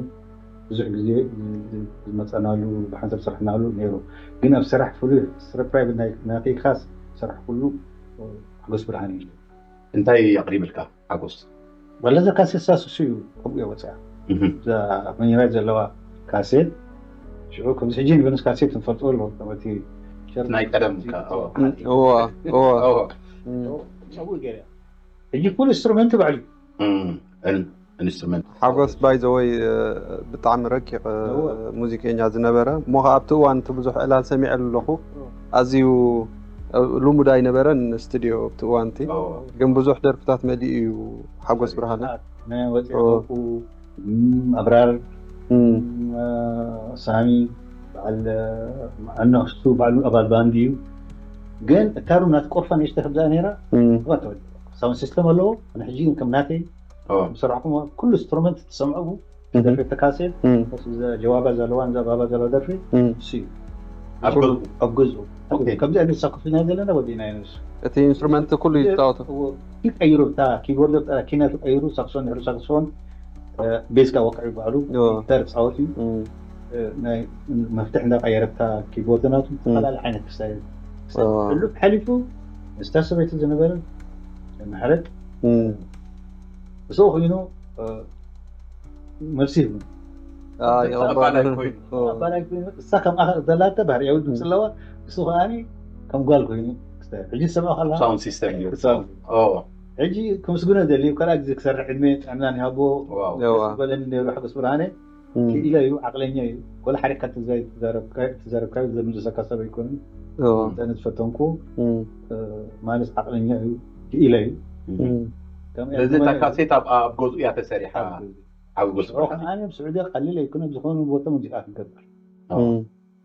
ብዙሕ ግዜ ዝመፀናሉ ብሓንሳብ ዝሰራሕናሉ ነይሩ። ግን ኣብ ስራሕ ፍሉይ ስረፕራይቭ ናተይ ካስ ስራሕ ኩሉ ሓጎስ ብርሃን እዩ። እንታይ ኣቕሪብልካ ሓጎስ? ወለዘ ካሴት ሳስሱ እዩ ከምኡ እየ ወፅያ። እዛ መኒራይ ዘለዋ ካሴት ሽዑ ከምዚ ሕጂ ንቨንስ ካሴት ንፈልጦ ኣሎ እቲ ናይ ቀደም ሕጂ ኩሉ ኢንስትሩመንት ባዕሉ ኢንስትሩመንት ሓጎስ ባይዘወይ ብጣዕሚ ረቂቕ ሙዚቀኛ ዝነበረ እሞ ከዓ ኣብቲ እዋን እቲ ብዙሕ ዕላል ሰሚዐሉ ኣለኹ። ኣዝዩ ልሙድ ኣይነበረን ስቱዲዮ ኣብቲ እዋን እቲ ግን ብዙሕ ደርፍታት መሊኡ እዩ ሓጎስ ብርሃነ። ኣብራር ሳሚ በዓል ኣነሱ በዓሉ ኣባል ባንድ እዩ። ግን እታ ሩም ናቲ ቆፋ ንእሽተ ከምዛ ነራ ሳውንድ ሲስተም ኣለዎ። ሕጂ ከም ናተይ ዝሰራሕኩም ኩሉ ኢንስትሩመንት ትሰምዑ ደርፊ ተካሴት ጀዋባ ዘለዋ እዛ ባባ ዘለዋ ደርፊ እሱ እዩ ኣብ ገዝኡ። ከምዚ ዓይነት ሳክስፎን ዘለና ወዲእና እዩ ንሱ እቲ ኢንስትሩመንት ኩሉ ይፃወቱ ይቀይሩ እታ ኪቦርድ ኪነቱ ቀይሩ ሳክስፎን ድሕሪ ሳክስፎን ቤዝካ ወቅዕ ይበሃሉ ተር ፃወት እዩ። ናይ መፍትሕ እንዳቀየረታ ኪቦርድ ናቱ ዝተፈላለዩ ዓይነት ክሳይ ሕሉፍ ሓሊፉ ስታ ሰበይቲ ዝነበረ ምሕረት ብስኡ ኮይኑ መልሲ ይህቡ። ኣባላይ ኮይኑ እሳ ከም ኣኸ ዘላተ ባህርያዊ ድምፂ ኣለዋ። እሱ ከዓኒ ከም ጓል ኮይኑ ሕጂ ዝሰምዖ ከላ ሳውንድ ሲስተም እዩ። ሕጂ ክምስግኖ ዘድልዩ ካልኣ ግዜ ክሰርሕ ዕድመ ጥዕናን ይሃቦ። በለኒ ነይሩ ሓጎስ ብርሃነ ክኢለ እዩ፣ ዓቕለኛ እዩ። ወላ ሓደ ካብ ተዛረብካዮ ዘምልሰካ ሰብ ኣይኮንን። ጠነ ዝፈተንኩ ማለት ዓቕለኛ እዩ፣ ክኢለ እዩ። ስለዚ እታ ካሴት ኣብ ኣብ ገዝኡ እያ ተሰሪሓ። ሓጎስ ብርሃነ ኣነ ኣብ ስዑድያ ቀሊል ኣይኮነ ዝኾነ ቦታ ሙዚቃ ክንገብር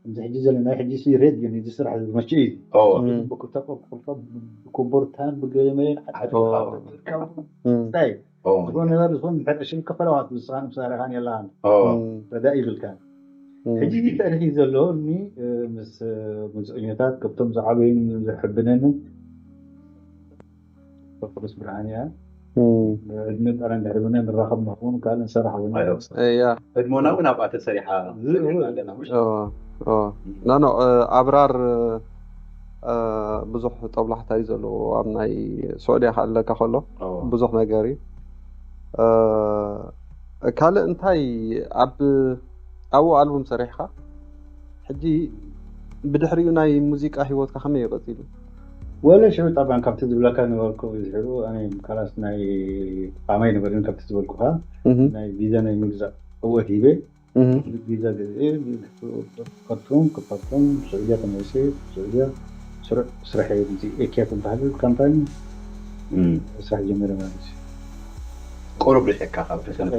ከምዚ ሕጂ ዘለና ሕጂ ሬድዮ እዩ ስራሕ ዝመችእ እዩ። ብኮቦርታን ብገለመለን እንታይ ዝኾነ ነገር ዝኾን ድሕር ዕሽል ከፈለዋት ብስኻን ምሳሪኻን የላን ረዳእ ይብልካን። ሕጂ ተሪኺ ዘሎ እኒ ምስ ሙዚቀኛታት ከብቶም ዝዓበዩን ዝሕብነንን ቅዱስ ብርሃን እያ። ዕድመ ጠረ እንድሕር ብና ንራኸብ ንኸውን ካልእ ንሰራሕ እውን እያ ህድሞና እውን ኣብኣ ተሰሪሓ ኣለና። ኖ ኖ ኣብራር ብዙሕ ጠብላሕታ እዩ ዘለዎ ኣብ ናይ ስዑድያ ከኣለካ ከሎ ብዙሕ ነገር እዩ። ካልእ እንታይ ኣብ ኣብኡ ኣልቡም ሰሪሕካ ሕጂ ብድሕሪኡ ናይ ሙዚቃ ህይወትካ ከመይ እዩ ቀፂሉ? ወለ ሽዑ ጣብያን ካብቲ ዝብለካ ነበርኩ ዝሕሩ ኣነ ካላስ ናይ ጣማይ ነበርን ካብቲ ዝበልኩካ ናይ ቪዛ ናይ ምግዛእ እወት ሂበ ቪዛ ገዝኤ ከርቱም ክፈርቱም ስዑድያ ተመልሰ ስዑድያ ስራሕ እዚ ኤኪያ ትበሃል ካምፓኒ ስራሕ ጀመረ ማለት እዩ። ቁሩብ ርሒቕካ ካብ ተሰንፈ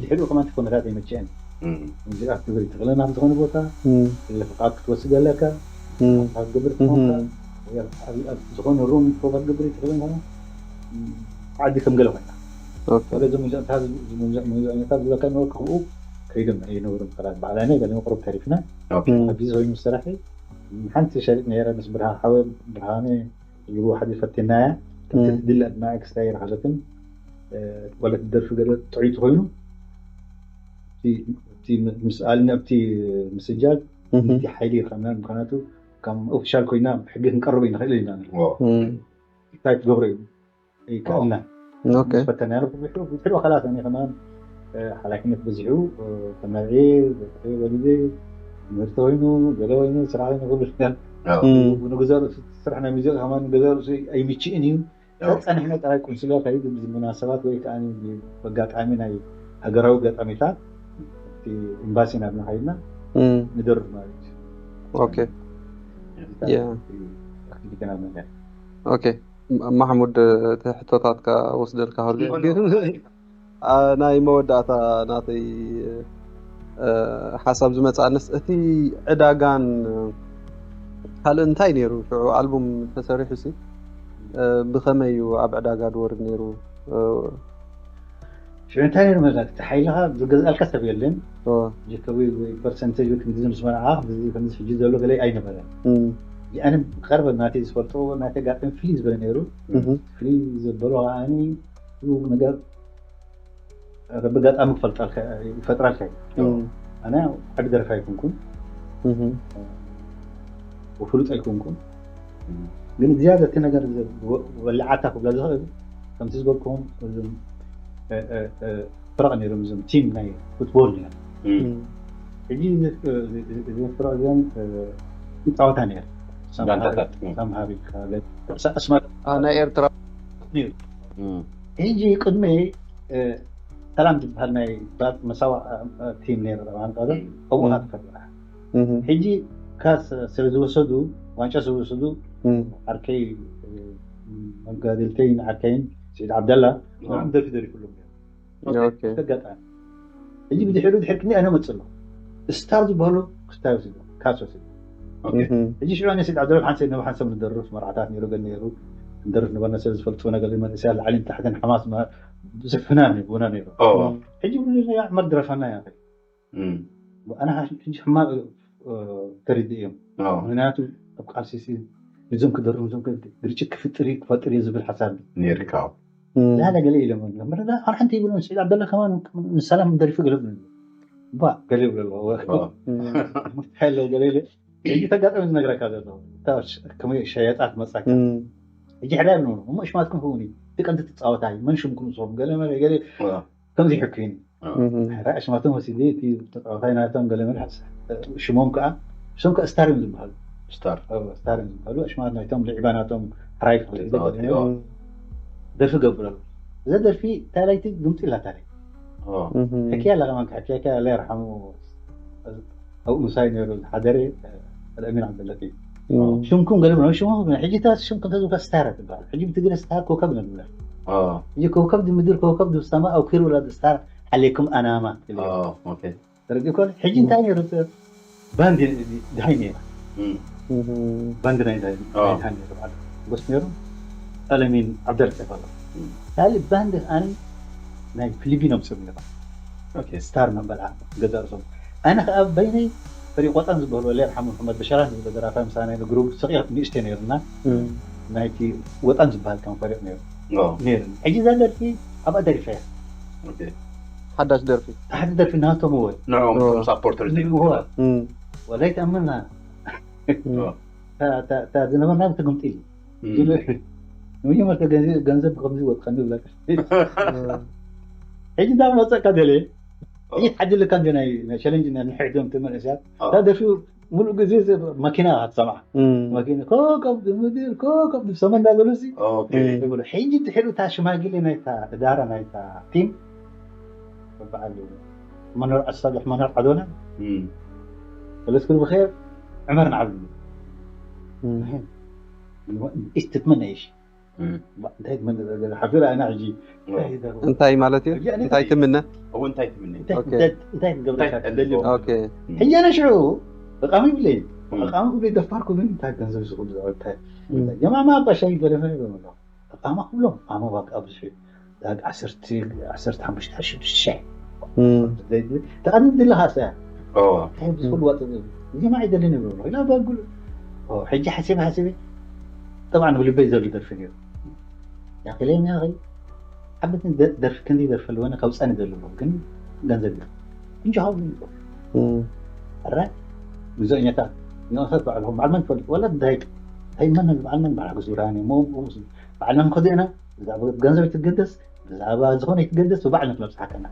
ድሕሪኡ ከማን ኩነታት ኣይመቸአን። ሙዚቃ ክትገብር ይትኽእለን ኣብ ዝኾነ ቦታ ፍቓድ ክትወስድ ኣለካ ክትገብር ትኾንካ ዝኾነ ሩም ፕሮቫይድ ክትገብር ይትኽእለን ዓዲ ከም ገለ ኮይና ስለዚ ሙዚቃታት ዝብለካ ነበርኩ ከምኡ ከይዶም ኣይነበሩን። ፈላት በዓላነ ገለ ቁሩብ ተሪፍና ኣብ ግዜ ኮይኑ ስራሕ ሓንቲ ሸሪጥ ነረ ምስ ብርሃን ሓወ ብርሃነ ዝብሉ ሓደ ፈቲናያ ከምቲ ትድለ ድማ ክስታይ ረኸበትን ወለት ደርፊ ገለ ጥዑይ ትኾይኑ ምስኣልን ኣብቲ ምስጃል እቲ ሓይሊ ይርከብና ምክንያቱ ከም ኦፊሻል ኮይና ሕጊ ክንቀርብ ንኽእል ኢና እንታይ ትገብሮ እዩ ይከኣልና ፈተና ብዙሕ ኣካላት ከማን ሓላፍነት በዚሑ ተመርዒ ወሊደ ትምህርቲ ኮይኑ ገለ ኮይኑ ስራሕ ኮይኑ ክብል ንግዘሩ ስራሕ ናይ ሙዚቃ ከማን ገዘሩ ኣይምችእን እዩ። ጸኒሕና ጥራይ ቁንስልያ ከይዱ ብዚ ሙናሰባት ወይ ከዓ በጋጣሚ ናይ ሃገራዊ ኣጋጣሚታት እቲ ኤምባሲ ናብና ከይድና ንደርፍ ማለት እዩ። ኦኬ ማሕሙድ እቲ ሕቶታትካ ወስደልካ ናይ መወዳእታ ናተይ ሓሳብ ዝመፅኣንስ እቲ ዕዳጋን ካልእ እንታይ ነይሩ ሽዑ ኣልቡም ተሰሪሑ ሲ ብኸመይ እዩ ኣብ ዕዳጋ ዝወርድ ነይሩ? ሽዑ እንታይ ነይሩ መዛግቲ ሓይልኻ ዝገዝኣልካ ሰብ የለን። ጀከዊ ወይ ፐርሰንቴጅ ወይ ክንዲ ዝምስመን ዓኽ ብዚ ከምዚ ሕጂ ዘሎ ገለ ኣይነበረን። ኣነ ቀርበ ናተይ ዝፈልጦ ናተይ ጋጥም ፍልይ ዝበለ ነይሩ። ፍልይ ዘበሎ ከዓኒ ነገር በጋጣሚ ክፈልጣልካ ይፈጥራልካ እዩ። ኣነ ዓቢ ደረፋ ኣይኮንኩን፣ ፍሉጥ ኣይኮንኩን። ግን እግዚኣብሔር እቲ ነገር ወላዓታ ክብላ ዝኽእል ከምቲ ዝበልኩም ፍረቕ ነይሮም፣ እዞም ቲም ናይ ፉትቦል ነይሩ። ሕጂ እዚ ፍረቕ እዚኦም ይፃወታ ነይሩ። ሳምሃር ኢልካ ኣስማት ናይ ኤርትራ ነይሩ። ሕጂ ቅድሚ ሰላም ዝበሃል ናይ መሳዋ ቲም ነይሩ። ኣብኡ ተፈጥራ። ሕጂ ካስ ስለ ዝወሰዱ፣ ዋንጫ ስለ ዝወሰዱ፣ ዓርከይ መጋድልተይን ዓርከይን ስዒድ ዓብደላ ንዕም ደርፊ ደሪፉሎም ነይሩ። ኣጋጣሚ ሕጂ ብድሕሪኡ ድሕሪ ክንዲ ኣነ መፅእ ኣሎ። ስታር ዝበሃሉ ክስታይ ወሲዱ፣ ካስ ወሲዱ። ሕጂ ሽዑ ኣነ ስዒድ ዓብደላ ሓንሰብ ነብ ሓንሰብ ንደርፍ፣ መርዓታት ነይሩ፣ ገለ ነይሩ፣ ንደርፍ ነበርና። ስለ ዝፈልጡ ነገር መንእሰያ ላዕልን ታሕትን ሓማስ ብዙሕ ፍናን ይብና ነይሩ። ሕጂ ብሉ ዕመር ድረፋና ያ ኣነ ሕጂ ሕማቕ ተረድእ እዮም። ምክንያቱ ኣብ ቃልሲ ሲ እዞም ክደርፉ እዞም ግርጭት ክፍጥር እዩ ክፈጥር እዩ ዝብል ሓሳብ ነይርካ። ላለ ገለ ኢሎም ኣርሓንቲ ይብሉ ስዒድ ዓብደላ ከማን ንሰላም ደሪፉ ገለ ይብሉ ባ ገለ ይብሉ ኣለዎ። ምፍትሐ ኣለዎ ገለ ኢለ ሕጂ ተጋጣሚ ዝነግረካ ዘሎ ከመይ ሸየጣት መጻካ። ሕጂ ሕራይ ብንብሎ እሞ እሽማትኩም ክውን እዩ እቲ ቀንዲ ትጻወታይ መን ሽምኩም ንስኹም ገለ መለ ገለ ከምዚ ይሕኩይኒ ሕራይ እሽማቶም ወሲደ እቲ ተጻወታይ ናቶም ገለ መለ ሽሞም ከዓ እሶም ከዓ ስታር እዮም ዝበሃሉ። ስታር ስታር እዮም ዝበሃሉ። እሽማት ናይቶም ልዒባ ናቶም ሕራይ ክፍለ ደርፊ ገብረሉ እዛ ደርፊ ታላይቲ ግምፂ ላታለይ ሕክያ ኣለካ ማን ሕክያ ከ ኣላ ይርሓሙ ኣብኡ ምሳይ ነይሩ ዝሓደረ ኣልኣሚን ዓብደለጢ ሽምኩም ገለ ብሎ ሽሙ ሕጂ ታ ሽም ከምተ ዝብካ ስታር ትበሃል። ሕጂ ብትግረ ስታር ኮከብ ነብላ ሕጂ ኮከብ ድምድር ኮከብ ድብሰማ ኣው ኪር ውላድ ስታር ዓሌኩም ኣናማ ተረዲ ኮን። ሕጂ እንታይ ነይሩ ባንድ ድሃይ ነይራ ባንድ ናይ ድሃይ ነይሩ በዓል ጎስ ነይሩ ኣለሚን ዓብደል ተፈሎ ካልእ ባንድ ኣን ናይ ፊሊፒኖም ሰብ ነይሩ ስታር መበልዓ ገዛ ርእሶም ኣነ ከዓ በይነይ ፈሪቆጣን ዝበህሉ ወለ ሓሙ መሓመድ በሸራ ዝብለ ደራፋይ ምሳና ግሩብ ስቕ ንእሽተ ነይርና ናይቲ ወጣን ዝበሃል ከም ፈሪቕ ነይሩ ነይሩ። ሕጂ እዛ ደርፊ ኣብኣ ደሪፈያ ሓዳሽ ደርፊ ሓደ ደርፊ ናቶም እወ ንዕኦም ከም ሳፖርተር ንዕዎ ወላይ ተኣምና ዝነበርና ብትግምጢ እዩ። ንመጀመርታ ገንዘብ ከምዚ ወጥኸኒ ብለካ ሕጂ እንዳ መፀእካ ደለ ሕጂ ሓድልካ እንደ ናይ ሸለንጅ ናይ ንሕሕዶም ትመለስያ እታ ደርፊ ሙሉእ ግዜ ማኪና ክትሰምዓ ማኪና ኮከብ ድምድር ኮከብ ድሰመ እንዳበሉ ሲ ይብሉ። ሕጂ ድሕሪ እታ ሽማግሌ ናይታ እዳራ ናይታ ቲም በዓል መኖር ኣሳልሕ መኖር ዓዶና ፈለስኩ ብኸይር ዕመር ንዓብዱ ኢስትትመና ይሽ እንታይ ትመንእ ገለ ሓፊራ ኣና ሕጂ እንታይ ማለት እዩ እንታይ ትምነ እውን እንታይ ትምነ እንታይ እንታይ ትገብረካ ትደሊ ኦኬ ሕጂ ኣነ ሽዑ ዕቃሚ ይብለይ ዕቃሚ ክብለይ ደፋር ክብለኒ እንታይ ገንዘብ ዝኽሉ እንታይ ጀማማ ኣባሻይ ገለ መለ ይብሎም ኣለኹ ዕቃማ ክብሎም ኣመ ዋጋ ብዙሕ ዳግ ዓሰርተ ዓሰርተ ሓሙሽተ ሽዱሽተ ሻይ ተቐድም ድለኻ ሰ እንታይ ዝኽሉ ዋጥ እዚ ማይ ደልን ይብሎ ኢና በጉል ሕጂ ሓሲብ ሓሲብ ጠብዓ ንብልበይ ዘሎ ደርፊ ነይሩ ያክለይ ያኸይ ዓበትን ደርፊ ክንዲ ደርፊ ኣለወነ ካብ ፃኒ ዘለዎ ግን ገንዘብ እዩ እንጂ ሃው ይብሎ ኣረ ሙዚቀኛታት ንኦሳት ባዕልኹም በዓል መን ትፈልጡ ወላ እንታይ እንታይ መን በዓል መን በዓል ግዙራን እዮም በዓል መን ከዲእና ብዛዕባ ገንዘብ ትገደስ ብዛዕባ ዝኾነ ይትገደስ ብባዕልና ክነብፅሓ ከና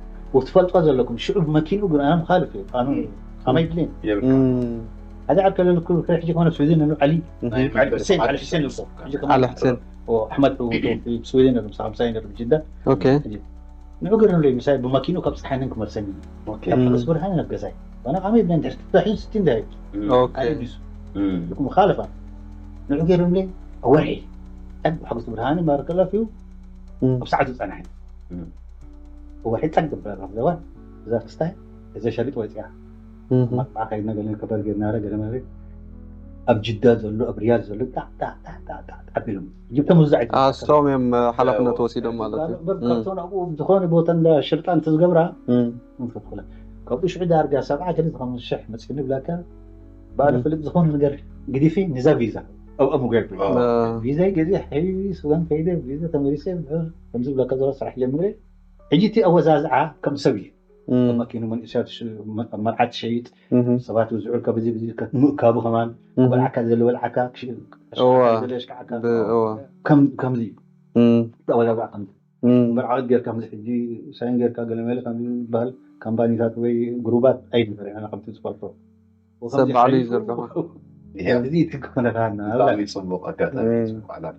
ትፈልጦ ዘለኩም ሽዑ ብመኪንኡ ግን ኣነ ምኻልፍ እዩ ቃኑን እዩ ከመይ ድሌን ሓደ ዓርከ ለልኩ ሕጂ ከሆነ ስዊድን ንሉ ዓሊ ዓሊ ሕሴን ዓሊ ሕሴን ይብሎ ሕጂ ከማን ዓሊ ሕሴን ኣሕመድ ተውፊ ስዊድን ነሩ ምሳኻ ምሳይ ነሩ ጅዳ ኦኬ ንዑ ገርም ለይ ምሳይ ብመኪኑ ካብ ፀሓይንን ክመልሰኒ ካብ ሓገስ ብርሃን ናብ ገዛይ ዋና ከመይ ብለን ድሕርቲ ትዛሒ ስቲ እንታይ ኦኬ ኣዲሱ ምኻለፋ ንዑ ገርም ለይ ኣወርሒ ኣብ ሓገስ ብርሃን ባረከላፍ እዩ ኣብ ሰዓት ዝፀናሕ እዩ ወርሒ ፀግ ብላ ዘዋ እዛ ክስታይ እዛ ሸሪጥ ወፂያ ማጥዓ ከይድና ገለ ከበር ጌርና ገለ መሬት ኣብ ጅዳ ዘሎ ኣብ ሪያድ ዘሎ ጣዕ ጣዕ ጣዕ ጣዕ ጣዕ ጣዕ ኣቢሎም ጅብቶም ውዛዕ ኣስቶም እዮም ሓላፍነት ወሲዶም ማለት እዩ። እምበር ካብቶም ኣብኡ ዝኾነ ቦታ እንዳ ሽርጣ እንተዝገብራ እም፣ ንፈትኩላ ካብኡ ሽዑ ዳርጋ ሰብዓ ክልተ ኸምስተ ሽሕ መፅኡ ንብላካ በዓል ፍልጥ ዝኾነ ነገር ግዲፊ ንዛ ቪዛ ኣብኣ ምጉያይ እ፣ ቪዛይ ገዜ ሕይ ሱዳን ከይደ ቪዛ ተመሊሰ ከምዚ ብለካ ዘሎ ስራሕ ጀምረ። ሕጂ እቲ ኣወዛዝዓ ከም ሰብ እዩ። እም፣ መኪኑ መንእሰያት ሽ- መ- መርዓት ትሸይጥ እም፣ ሰባት ዝውዕል ካብ እዚ ምእካቡ ከማን እም፣ በልዓካ ዘሎ በልዓካ ክሽ- እዋ። ዘለ ሽካዓካ ብ- እዋ። ከም- ከምዚ እዩ እም፣ ኣወዳድራ ከምዚ እም፣ መርዓ ጌርካ ከምዚ ሕጂ ሳይን ጌርካ ገለ መለ ከምዚ ዝበሃል ካምፓኒታት ወይ ግሩባት ኣይነበረ ኣነ ከምቲ ዝፈልጦ ሰብ ባዕሉ እዩ ዘርግሖ። ያ፣ እዚ ትክኾነካ ብጣዕሚ ፅቡቅ ኣጋጣሚ እም። ፅቡቅ ዕላል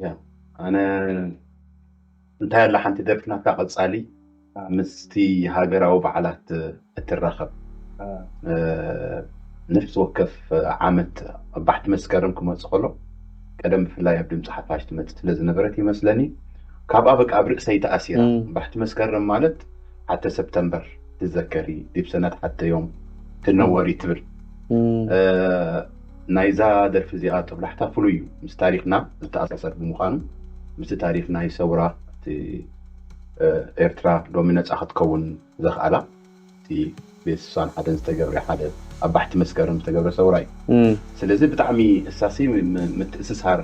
ያ ኣነ እንታይ ኣላ ሓንቲ ደርፊ ናታ ቀፃሊ ምስቲ ሃገራዊ በዓላት እትራኸብ እ፣ ነፍሲ ወከፍ ዓመት ኣብ ባሕቲ መስከረም ክመፅእ ከሎ ቀደም ብፍላይ ኣብ ድምፂ ሓፋሽ ትመፅእ ስለ ዝነበረት ይመስለኒ ካብኣ በቃ ኣብ ርእሰይ ተኣሲራ እም። ባሕቲ መስከረም ማለት ሓተ ሰፕተምበር ትዘከሪ ዲብ ሰነት ሓተ ዮም ትነወሪ ትብል እም፣ እ፣ ናይዛ ደርፊ እዚኣ ጦብላሕታ ፍሉይ እዩ ምስ ታሪክና ዝተኣሳሰር ብምዃኑ ምስቲ ታሪክ ናይ ሰውራ እቲ እ፣ ኤርትራ ሎሚ ነፃ ክትከውን ዘኽኣላ እቲ ቤት ስሳን ሓደን ዝተገብረ ሓደ ኣብ ባሕቲ መስከረም ዝተገብረ ሰውራ እዩ እም፣ ስለዚ ብጣዕሚ እሳሲ ም- ም- ምትእስሳር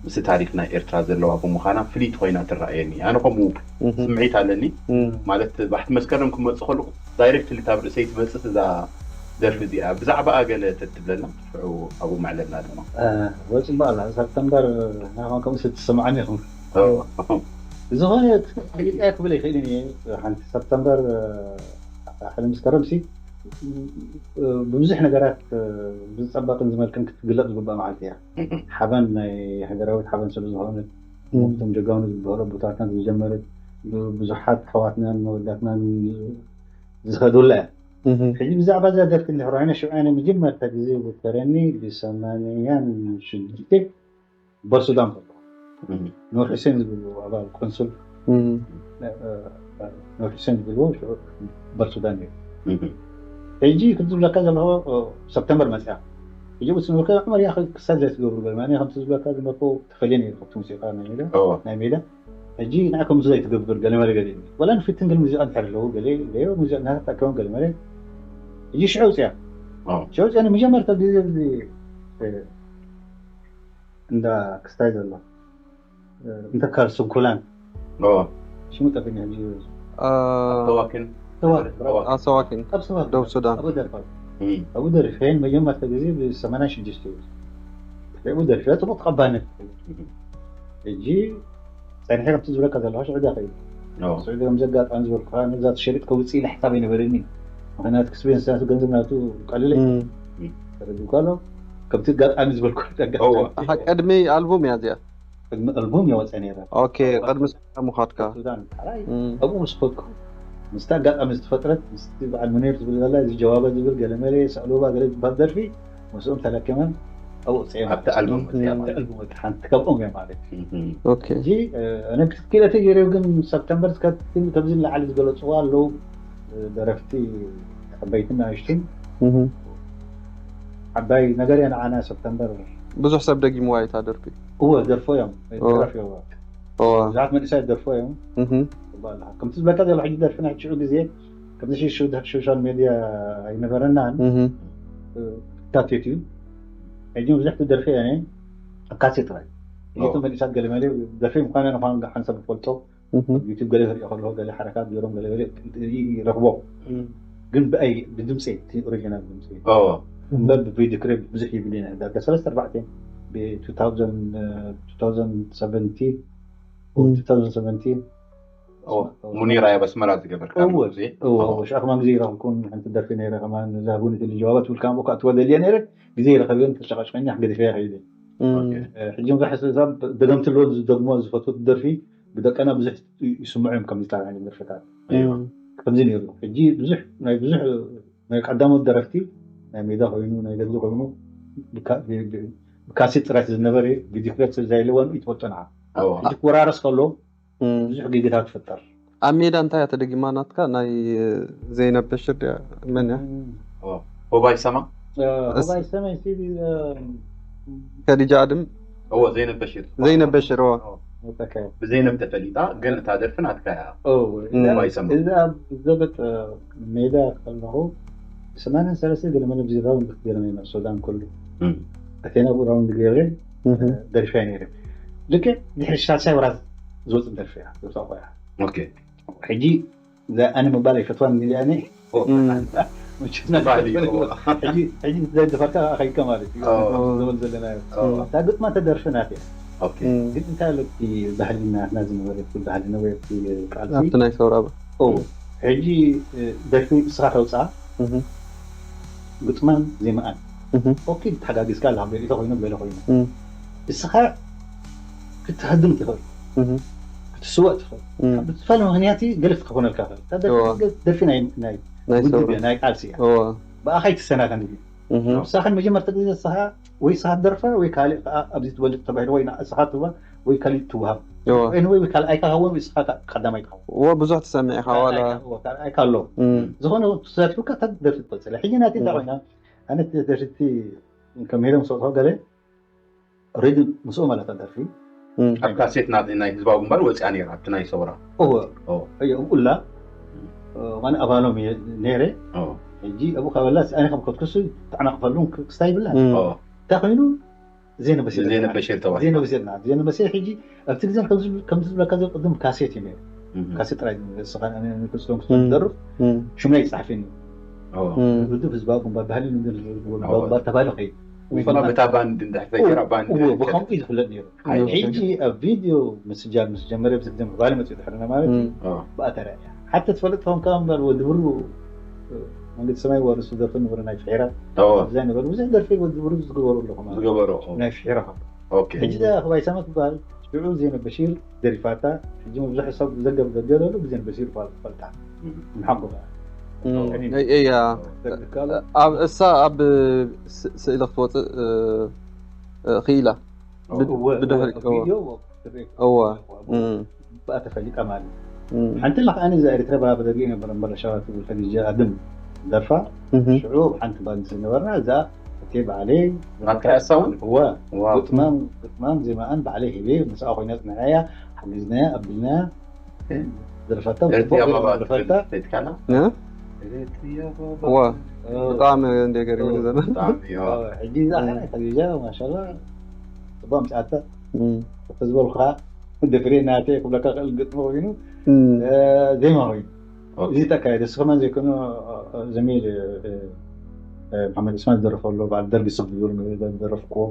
ምስ ታሪክ ናይ ኤርትራ ዘለዋ ብምዃና ፍልይቲ ኮይና ትረኣየኒ ኣነ ከምኡ እም፣ ስምዒት ኣለኒ እም፣ ማለት ባሕቲ መስከረም ክመፅእ ከለኩ ዳይሬክት ልታብ ርእሰይ ትመፅእ እዛ ደርፊ እዚኣ ብዛዕባኣ ገለ ተትብለና ሽዑ ኣብኡ መዕለልና ድማ ወፅእ በኣላ ሰፕተምበር ናማ ከምኡ ስትሰማዕኒ ኢኹም ዝኾነ ክብል ይኽእልን እየ ሓንቲ ሰፕተምበር ሓደ መስከረም ሲ ብብዙሕ ነገራት ብዝፀበቅን ዝመልክን ክትግለፅ ዝግባእ መዓልቲ እያ ሓበን ናይ ሃገራዊት ሓበን ስለ ዝኾነ እቶም ጀጋኑ ዝበሃሉ ኣቦታትና ዝጀመረት ብዙሓት ኣሕዋትናን መወዳትናን ዝኸዱላ እያ ሕጂ ብዛዕባ እዛ ደርፊ እንድሕር ኮይነ ሽዑ ኣነ መጀመርታ ግዜ ዝዝከረኒ ብሰማንያን ሽዱሽተ በርሱዳን ከሎ ኑር ሕሴን ዝብሉ ኣባል ቆንሱል ኑር ሕሴን ዝብልዎ ሽዑ በርሱዳን እዩ ሕጂ ክዝብለካ ዘለኹ ሰፕተምበር መፅያ ሕጂ ውስን ወከ ዕመር ያ ክሳብ ዘይትገብሩ ገለ ማለት ከምቲ ዝብለካ ዝመርኮ ተፈልየ ነይሩ ካብቲ ሙዚቃ ናይ ሜዳ ናይ ሜዳ ሕጂ ንዓ ከምዚ ዘይትገብር ገለ መለ ገለ ወላ ንፍትን ግን ሙዚቃ እንድሕር ኣለዉ ገለ ገለ ሙዚቃ እናተጠቀሙ ገለ መለ ሕጂ ሽዑ ውፅያ ሽዑ ውፅያ ንመጀመርታ ግዜ እዚ እንዳ ክስታይ ዘሎ እንተካል ስንኩላን ሽሙ ጠፍኒ ሕጂ ተዋክን ኣሰዋኪን ኣብ ሰባት ደቡብ ሱዳን ኣብኡ ደርፋ ኣብኡ ደሪፈን መጀመርታ ግዜ ብሰማንያ ሽዱሽተ እዩ ኣብኡ ደሪፈ ፅቡቅ ተቐባልነት ሕጂ ፀኒሐ ከምቲ ዝብለካ ዘለካ ስዑድያ ከይዱ ስዑድያ ከም ዘጋጣሚ ዝበልኩካ ነዛ ተሸሪጥ ከውፅእ ኢለ ሓሳብ ኣይነበረኒ ምክንያቱ ክስቤን ስያሱ ገንዘብ ናቱ ቀልለ ተረዲእካ ኣሎ ከምቲ ኣጋጣሚ ዝበልኩ ቀድሚ ኣልቡም እያ እዚኣ ቅድሚ ኣልቡም እያ ወፅያ ነይራ ኦኬ ቅድሚ ስዑድያ ምዃድካ ሱዳን ካልኣይ ኣብኡ ምስ ኸድኩ ምስቲ ኣጋጣሚ ዝተፈጥረት ምስቲ በዓል ሙኒር ዝብል ዘላ እዚ ጀዋበ ዝብል ገለመለ ሰዕሉባ ገለ ዝበሃል ደርፊ ምስኦም ተለኪመን ኣብኡ ወፅየ ኣብቲ ኣልቡም ወፅያ ማለት ኣብቲ ኣልቡም ወፅያ ሓንቲ ካብኦም እያ ማለት እዩ ኦኬ ሕጂ ኣነ ክስኪለተ ገይረ ግን ሰፕተምበር እስከ ከምዚ ንላዕሊ ዝገለፅዋ ኣለዉ ደረፍቲ ዓበይትን ንእሽትን ዓባይ ነገር እያ ንዓና ሰፕተምበር ብዙሕ ሰብ ደጊምዋ እዩ እታ ደርፊ እወ ደርፎ እዮም ደረፍ እዎ እዋ ብዙሓት መንእሰያት ደርፎ እዮም እህም፣ ይባላል ከምቲ ዝበልካ ዘሎ ሕጂ ደርፊ ናይ ሽዑ ግዜ ከምዚ ሽሹ ሶሻል ሜድያ ኣይነበረናን እህም፣ ካሴት እዩ ሕጂ ብዙሕ ደርፊ እየ ኣብ ካሴት ጥራይ ሕጂ እቶም መንእሳት ገለ መለ ደርፊ ምኳነ ንኳን ሓንሳብ ዝፈልጦ እህም፣ ዩቱብ ገለ ክሪኦ ከለኹ ገለ ሓረካት ገይሮም ገለ ገለ ይረኽቦ ግን ብኣይ ብድምፂ እቲ ኦሪጂናል ድምፂ ኦ እምበር ብቪዲዮ ክሬ ብዙሕ ይብል ኢና ዳርጋ ሰለስተ ኣርባዕተ ብ two thousand seventeen two thousand seventeen ኦ ሙኒራ እያ በስመራ ዝገበርካ እወ። እዚ እወ ሽዑ ከማን ግዜ ይረኽብኩም ሓንቲ ደርፊ ነይረ ከማን እዛ ቡን ትብል ጀዋባት ትብል ከማን እኳ እትወደልየ ነይረ ግዜ ይረኸብን ተጨቃጭቀኛ ገዲፈያ ከይደ እም፣ ሕጂ ብዙሕ ሰብ ደገምቲ ኣለዎ ዝደግሞ ዝፈትወት ደርፊ ብደቀና ብዙሕ ይስምዑ እዮም ከምዚ ጣል ዓይነት ደርፍታት እም፣ ከምዚ ነይሩ ሕጂ ብዙሕ ናይ ብዙሕ ናይ ቀዳሞት ደረፍቲ ናይ ሜዳ ኮይኑ ናይ ገድሊ ኮይኑ ብካ- ብ- ብ- ብካሴት ጥራይ ዝነበረ ቪዲዮ ክሬት ስለዘይለወን ይትፈልጦ ንዓ ኦ ሕጂ ክወራረስ ከሎ እም። ብዙሕ ግግታት ትፈጠር ኣብ ሜዳ እንታይ እያ ተደጊማ ናትካ ናይ ዘይነብ በሽር ድያ መን እያ ሆባይ ሰማ እስ- ሆባይ ሰመይ ሲዲ ከዲጃ ኣድም እዎ ዘይነብ በሽር ዘይነብ በሽር እዎ ብዘይነብ ተፈሊጣ ግን እታ ደርፊ ናትካ እያ ኦ ሆባይ ሰመይ እዚ ኣብ ዘበጥ ሜዳ ከለኹ ሰማንያን ሰለስተ ገለ መለ ብዚ ራውንድ ገለ ናይ ሱዳን ኩሉ እም። ኣቴና ራውንድ ገይረ ደርፊያ ነይረ ልክዕ ድሕሪ ሻሳይ ወራት ዝወፅእ ደርፊያ ዝወፅእ ቆያ ኦኬ ሕጂ እዛ ኣነ ምባል ኣይፈትዋን ሚልያኒ ኦ፣ እም። ባህሊ እዎ። ሕጂ ዘድፈርካ ኣኸይድካ ማለት እዩ ኦ። ዘበል ዘለናዮ ኦ፣ እታ ግጥማ ተደርፊ ናት እያ ኦኬ ግን እንታይ ኣሎ እቲ ባህሊ ናትና ዝነበረ እቲ ባህሊ ነበረ እቲ ቃልሲ ኣብቲ ናይ ሰውራ ኦ ሕጂ እ፣ ደርፊ እስኻ ተውፅኣ እህ፣ ግጥማን ዜማኣን እህ፣ ኦኬ ተሓጋጊዝካ ኣለካ ገሊእቶ ኮይኑ ገለ ኮይኑ እም፣ እስኻ ክትሃድም ትኽእል እህ፣ ክትስወእ ትኽእል እም። ካብ ብዝተፈላለየ ምክንያት ገለ ክትኾነልካ ይኽእል እታ ደርፊ እዋ። ደርፊ ናይ ናይ ናይ ውድብ ሰውራ እያ ናይ ቃልሲ እያ እዎ ብኣኻ ኣይትሰናኸን እዩ እህ፣ ንስኻን መጀመርታ ግዜ ንስኻ ወይ ንስኻ ትደርፋ ወይ ካልእ ከዓ ኣብዚ ትበልፅ ተባሂሉ ወይ ንስኻ ትህባ ወይ ካልእ ትወሃብ እዎ ወይ ወይ ካልኣይካ ክኸውን ወይ ንስኻ ቀዳማይ ትኸውን እዎ ብዙሕ ትሰምዕ ኢኻ ዋላ ካልኣይካ እዎ፣ ካልኣይካ ኣሎ እም፣ ዝኾነ ተሳትፉካ እታ ደርፊ ትበፅለ ሕጂ ናቲ እንታይ ኮይና ኣነ እቲ ደርፊ ከም ሄደ ምስ ወፅኦ ገለ ሬድም ምስኦ ማለት ደርፊ እም፣ ኣብ ካሴት ና- ናይ ህዝባዊ ግንባር ወፂኣ ነይራ ኣብቲ ናይ ሰውራ እዎ ኦ፣ እየ እብኡላ ዋነ ኣባሎም እየ ነይረ ኦ፣ ሕጂ ኣብኡ ካበላ ኣነ ከም ከትክሱ ተዕናቕፈሉን ክስታ ይብላ እም፣ ኦ፣ እንታይ ኮይኑ ዜና በሲር ዜና በሽር ተባሂሉ ዜና በሲር ና ዜና በሲር ሕጂ ኣብቲ ግዜ ከምዚ ዝብለካ ዘ ቅድም ካሴት እዩ ነይሩ እም፣ ካሴት ጥራይ እዩ ነይሩ። ንስኻ ንክስቶም እም፣ ክተርፍ እም፣ ሽምና ይፅሓፍ እዩ ነይሩ ኦ። እም። ውድብ ህዝባዊ ግንባር ባህሊ ኦ። ግንባር ተባሂሉ ከይድ ብፍላ በታ ባንድ እንዳሕፈጀራ ባንድ እዎ ብከምኡ እዩ ዝፍለጥ ነይሩ እም፣ ሕጂ ኣብ ቪድዮ ምስጃር ምስ ጀመረ ብዚ ግዜ ምዕባለ መፅኡ ድሕርና ማለት እዩ እም፣ ኦ፣ ብኣተራ እያ ሓቲ ትፈልጥ ትኸውን ካብ እምበር ወዲ ብሩ መንግስቲ ሰማይ ወርሱ ደርፊ ንብሩ ናይ ፍሒራ ኦ፣ እዛ ነበር ብዙሕ ደርፊ ወዲ ብሩ ዝግበሩ ኣለኹ ማለት እዩ። ዝገበሮ ኦ፣ ናይ ፍሒራ ካብ ኦኬ ሕጂ እዛ ክባይ ሰመት ትበሃል ሽዑ ዜነ በሺር ደሪፋታ ሕጂ ብዙሕ ሰብ ዘገብ ዘገለሉ ብዜነ በሺር ፋልጣ እም፣ ንሓጎ እም፣ እኔ እያ ዘግካሉ ኣብ እሳ ኣብ ስ- ስእሊ ክትወፅእ እ፣ እ፣ ክኢላ ብ- እወ፣ ብድሕሪ- እወ፣ ቪድዮ እወ፣ ክትርኢ እወ እወ። እም፣ ብኣ ተፈሊጣ ማለት እዩ እም፣ ሓንቲ ለኻ ኣነ እዛ ኤርትራ ብሃበ ደርጊ ነበር እምበር ሻባት ትብል ከዲጃ ኣድም ደርፋ እህ፣ ሽዑ ሓንቲ ባንድ ዝነበርና እዛ እቲ ባዕለይ ናትካ እሳ እውን እወ ዋው ግጥማን ግጥማን ዜማኣን ባዕለይ ሂበ ምስኣ ኮይና ፅንዐያ ሓጊዝናያ ኣቢልናያ ደርፈታ ኤርትራ ባባ ደርፈታ ትብል ሴትካና እ? ኤርትራ ባባ እወ ብጣዕሚ እንደ ገሪሙ ዘመን ብጣዕሚ እዋ ሕጂ ዝኣኸለ ከዲጃ ማሻላ ፅቡቅ ምስኣታ እም፣ ዝበልኩ ከዓ ድፍሬ ናተ ክብለካ ክእል ግጥሚ ኮይኑ እም፣ ዜማ ኮይኑ ኦኬ። እዚ ተካየደ እሱ ከማን ዘይኮነ ዘሚል መሓመድ እስማን ዝደረፈ ኣሎ በዓል ደርጊ ስብ ዝብል ደረፍክዎ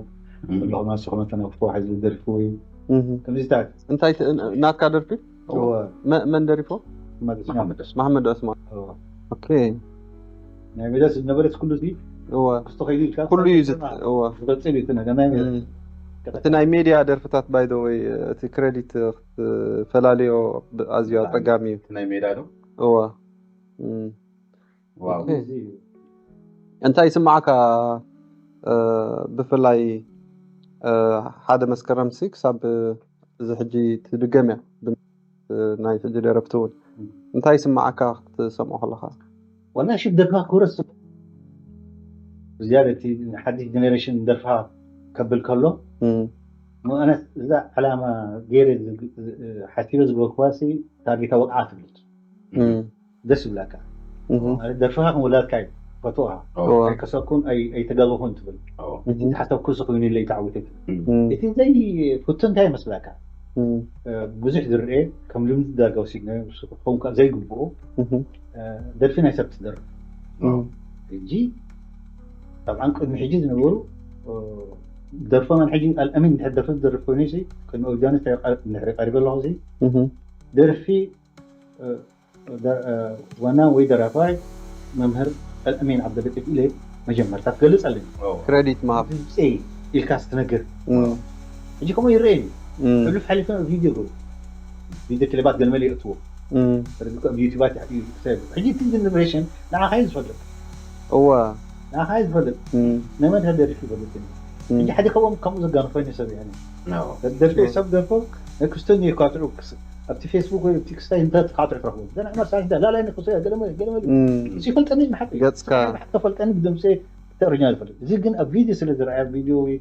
እም። ኣለኹ ማሱ ከመ ተነፍኮ ሓዚ ደርፊ ወይ እም። ከምዚታት እንታይ ት- ን- ናትካ ደርፊ እወ መ- መን ደሪፎ መሓመድ እስማን መሓመድ ዑስማን እወ ኦኬ ናይ ሜዳ ዝነበረት ኩሉ እዚ እወ ክስቶ ከይዱ ኢልካ ኩሉ እዩ ዝት እወ ዝቐፅል እዩ እቲ ነገር ናይ እም። እቲ ናይ ሜድያ ደርፍታት ባይ ዘ ወይ እቲ ክሬዲት ክትፈላለዮ ብ- ኣዝዩ ኣፀጋሚ እዩ እቲ ናይ ሜዳ ዶ እወ እም። ዋው ኦኬ። እንታይ ይስማዓካ እ፣ ብፍላይ እ፣ ሓደ መስከረም ሲ ክሳብ እዚ ሕጂ ትድገም እያ ብ- እ፣ ናይ ሕጂ ደረፍቲ እውን እንታይ ይስማዓካ ክትሰምዖ ከለካ ዋላ ሽደካ ክብረት ዝያደ እቲ ሓድሽ ጀኔሬሽን ደርፋ ከብል ከሎ እም፣ ኣነ እዛ ዕላማ ገይረ ሓሲበ ዝበልክዋ ሲ ታርጌታ ወቕዓ ትብልት እም፣ ደስ ይብላካ እም፣ ማለት ደርፍኻ ከም ወላድካ እዩ ፈትወኻ ኦ፣ እወ፣ ኣይከሰብኩን ኣይ- ኣይተጋገኹን ትብል ኦ፣ እም፣ እቲ ሓሰብኩ ስኹይኑ ኢለ ይተዓውተ ትብል እም፣ እቲ ዘይፍቶ እንታይ ይመስላካ እም፣ ብዙሕ ዝርአ ከም ልምዲ ዳርጋ ወሲድና ክኸውን ከ- ዘይግብኦ እም፣ ደርፊ ናይ ሰብ ትደርፍ እም፣ ሕጂ ጠብዓን ቅድሚ ሕጂ ዝነበሩ ደርፎ መን ሕጂ ኣልኣሚን ድሕር ደርፊ ዝደርፍ ኮይኑ ሲ ቅድሚ ኦርጋኒስት ድሕሪ ቀሪበ ኣለኹ ሲ እም፣ ደርፊ ዋና ወይ ደራፋይ መምህር ኣልኣሚን ዓብደለጢፍ ኢለ መጀመርታ ትገልፅ ኣለኒ ኦ፣ ክሬዲት ምሃብ ድምፂ ኢልካ ስትነግር እም፣ ሕጂ ከምኡ ይረአየኒ እም፣ ሕሉፍ ሓሊፈ ቪድዮ ገሩ ቪድዮ ክሊባት ገለመለ የእትዎ እም፣ ኣብ ዩቲባት ይሓ- ይሰብ ሕጂ እቲ ጀነሬሽን ንዓኻ እዩ ዝፈልጥ እወ ንዓኻ እዩ ዝፈልጥ እም፣ ነመን ተደሪፍ ይፈልጥ እዩ እም፣ ሕጂ ሓደ ካብኦም ከምኡ ዘጋንፈኒ ሰብ እያ ኦ፣ ደርፊ ሰብ ደርፎ ክስቶኝ ይኳትዑ ኣብቲ ፌስቡክ ወይ ኣብቲ ክስታይ እንታይ ትካትዑ ትረኽቡ ዘና መሳሪሒ ላላይ ንክሶ ገለመ ገለመ እም፣ እዚ ይፈልጠኒ ብሓቂ ገጽካ። ብሓቂ ተፈልጠኒ ብድምፂ ትግርኛ ዝፈልጥ። እዚ ግን ኣብ ቪድዮ ስለ ዝረኣየ፣ ቪድዮ ወይ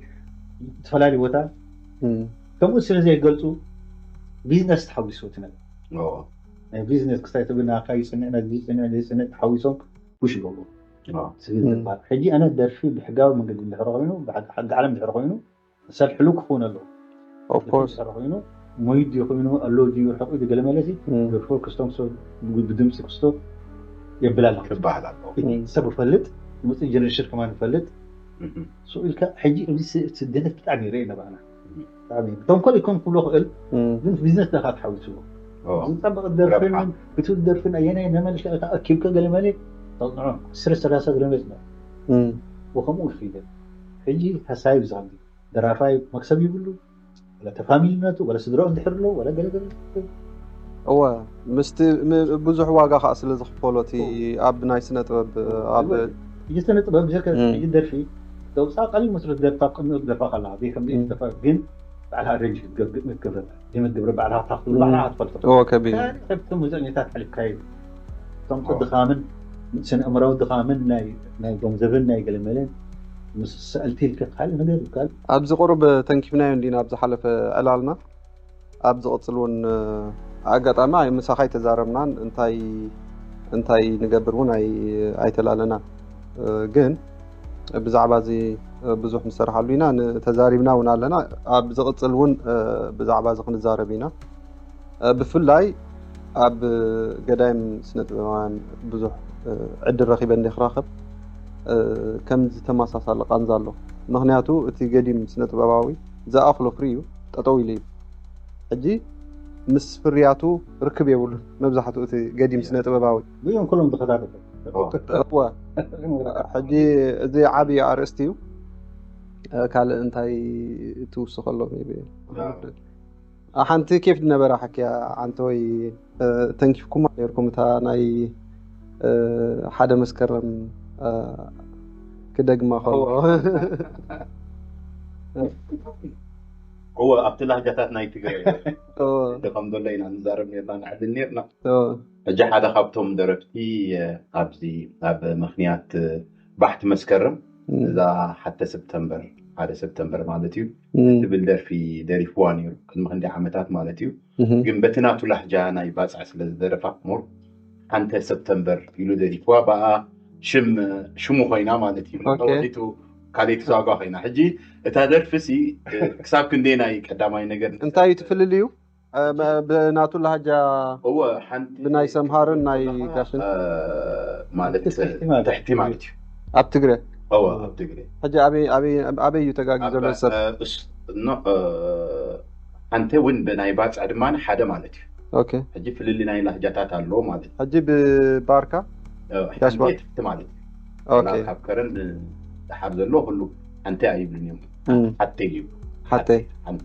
ዝተፈላለዩ ቦታ ከምኡ ስለ ዘይገልፁ፣ ቢዝነስ ተሓዊስዎ እቲ ነገር። ናይ ቢዝነስ ክሳይ ትብል ናካ ይፅንዕ፣ ነዚ ይፅንዕ፣ ነዚ ይፅንዕ ተሓዊሶም ፑሽ ይገብሩ። ስግል ዝበሃል ሕጂ ኣነ ደርፊ ብሕጋዊ መንገዲ እንድሕር ኮይኑ፣ ብሕጊ ዓለም እንድሕር ኮይኑ፣ ሰብ ሕሉው ክኸውን ኣለዎ። ኦፍኮርስ እንድሕር ኮይኑ፣ ሞይድ ኮይኑ፣ ኣሎ ድዩ፣ ሕቁ ድዩ፣ ገለ መለሲ ደርፎ ክስቶም ሰብ ብድምፂ ክስቶ የብል ኣሎ። ክበሃል ኣለዎ። ሰብ ፈልጥ፣ ምፅእ ጀነሬሽን ከማን ፈልጥ። ስኡ ኢልካ ሕጂ እዚ ስደት ብጣዕሚ ይረእ ነባና። ተንኮል ይኮን ክብሎ ክእል፣ ግን ቢዝነስ ደካ ተሓዊስዎ። ዝፀበቕ ደርፍን ክትብል ደርፍን ኣየናይ ነመልካ እታ ኣኪብካ ገለ መለ ተቕንዖ ስረ ሰላሳ ገለ መለ ወከምኡ ኢሉ ፊልም ሕጂ ሃሳይ ብዛም ደራፋይ መክሰብ ይብሉ ወላ ተፋሚልነቱ ወላ ስድራኡ እንድሕር ኣለዎ ወላ ገለ ገለ እወ ምስቲ ብዙሕ ዋጋ ከዓ ስለ ዝኽፈሎ እቲ ኣብ ናይ ስነ ጥበብ ኣብ እየተነ ጥበብ ብዘከ ሕጂ ደርፊ ተውፃእ ቀሊል መስሎ ደርፋ ቅንኡ ደርፋ ከላ ዘይከም ደርፋ ግን ባዕላ ኣረንጅ ክትገብር ክትገብር የመት ግብረ ባዕላ ታክሉ ባዕላ ክትፈልጦ እወ ከቢድ ካብቲ ሙዚቀኛታት ሓሊፍካዩ እቶም ድኻምን ስነ ኣእምራዊ ድኻምን ናይ ናይ ገንዘብን ናይ ገለመለን ምስ ስእልቲ ኢልካ ካልእ ነገር ይብካል ኣብዚ ቁሩብ ተንኪፍናዮ እንዲና ኣብ ዝሓለፈ ዕላልና ኣብ ዝቕፅል እውን ኣጋጣሚ ኣይ ምሳኻ ኣይተዛረብናን እንታይ እንታይ ንገብር እውን ኣይ ኣይተላለናን ግን ብዛዕባ እዚ ብዙሕ ንሰርሓሉ ኢና ተዛሪብና እውን ኣለና ኣብ ዝቕፅል እውን ብዛዕባ እዚ ክንዛረብ ኢና ብፍላይ ኣብ ገዳይም ስነ ጥበባውያን ብዙሕ ዕድል ረኺበ እንደ ክራኸብ ከም ዝተመሳሳለ ቃንዛ ኣሎ ምክንያቱ እቲ ገዲም ስነ ጥበባዊ ዝኣኽሎ ፍሪ እዩ ጠጠው ኢሉ እዩ ሕጂ ምስ ፍርያቱ ርክብ የብሉን መብዛሕትኡ እቲ ገዲም ስነ ጥበባዊ ብዮም ኩሎም ተኸታተሉ እወ ሕጂ እዚ ዓብዪ ኣርእስቲ እዩ ካልእ እንታይ ትውስኸሎም ሓንቲ ኬፍ ዝነበራ ሓኪያ ዓንተ ወይ ተንኪፍኩማ ነርኩም እታ ናይ ሓደ መስከረም ክደግማ ከሎ እወ ኣብቲ ላህጃታት ናይ ትግራይ ከም ዘሎ ኢና ንዛረብ ነርና ንዕድል ነርና ሕጂ ሓደ ካብቶም ደረፍቲ ኣብዚ ኣብ ምክንያት ባሕቲ መስከረም እዛ ሓደ ሰፕተምበር ሓደ ሰፕተምበር ማለት እዩ ትብል ደርፊ ደሪፍዋ ነይሩ ቅድሚ ክንደይ ዓመታት ማለት እዩ ግን በቲ ናቱ ላህጃ ናይ ባፅዕ ስለ ዝደረፋ ሞር ሓንተ ሰፕተምበር ኢሉ ደሪፍዋ ብኣ ሽም ሽሙ ኮይና ማለት እዩ ተወዲቱ ካልእ ተዛጓ ኮይና ሕጂ እታ ደርፊ ሲ ክሳብ ክንደይ ናይ ቀዳማይ ነገር እንታይ እዩ ትፍልል እዩ ብናቱ ላሃጃ እወ ሓንቲ ብናይ ሰምሃርን ናይ ጋሽን ማለት ትሕቲ ማለት እዩ ኣብ ትግረ እወ ኣብ ትግረ ሕጂ ኣበይ እዩ ተጋጊ ዘሎ ሰብ ሓንቲ እውን ብናይ ባፅዕ ድማ ሓደ ማለት እዩ ኦኬ ሕጂ ፍልልይ ናይ ላህጃታት ኣለዎ ማለት እዩ ሕጂ ብባርካ ሓንቲ ትሕቲ ማለት እዩ ኦኬ ካብ ከረን ድሓር ዘሎ ኩሉ ሓንቲ ኣይብልን እዮም ሓተይ እዩ ሓተይ ሓንቲ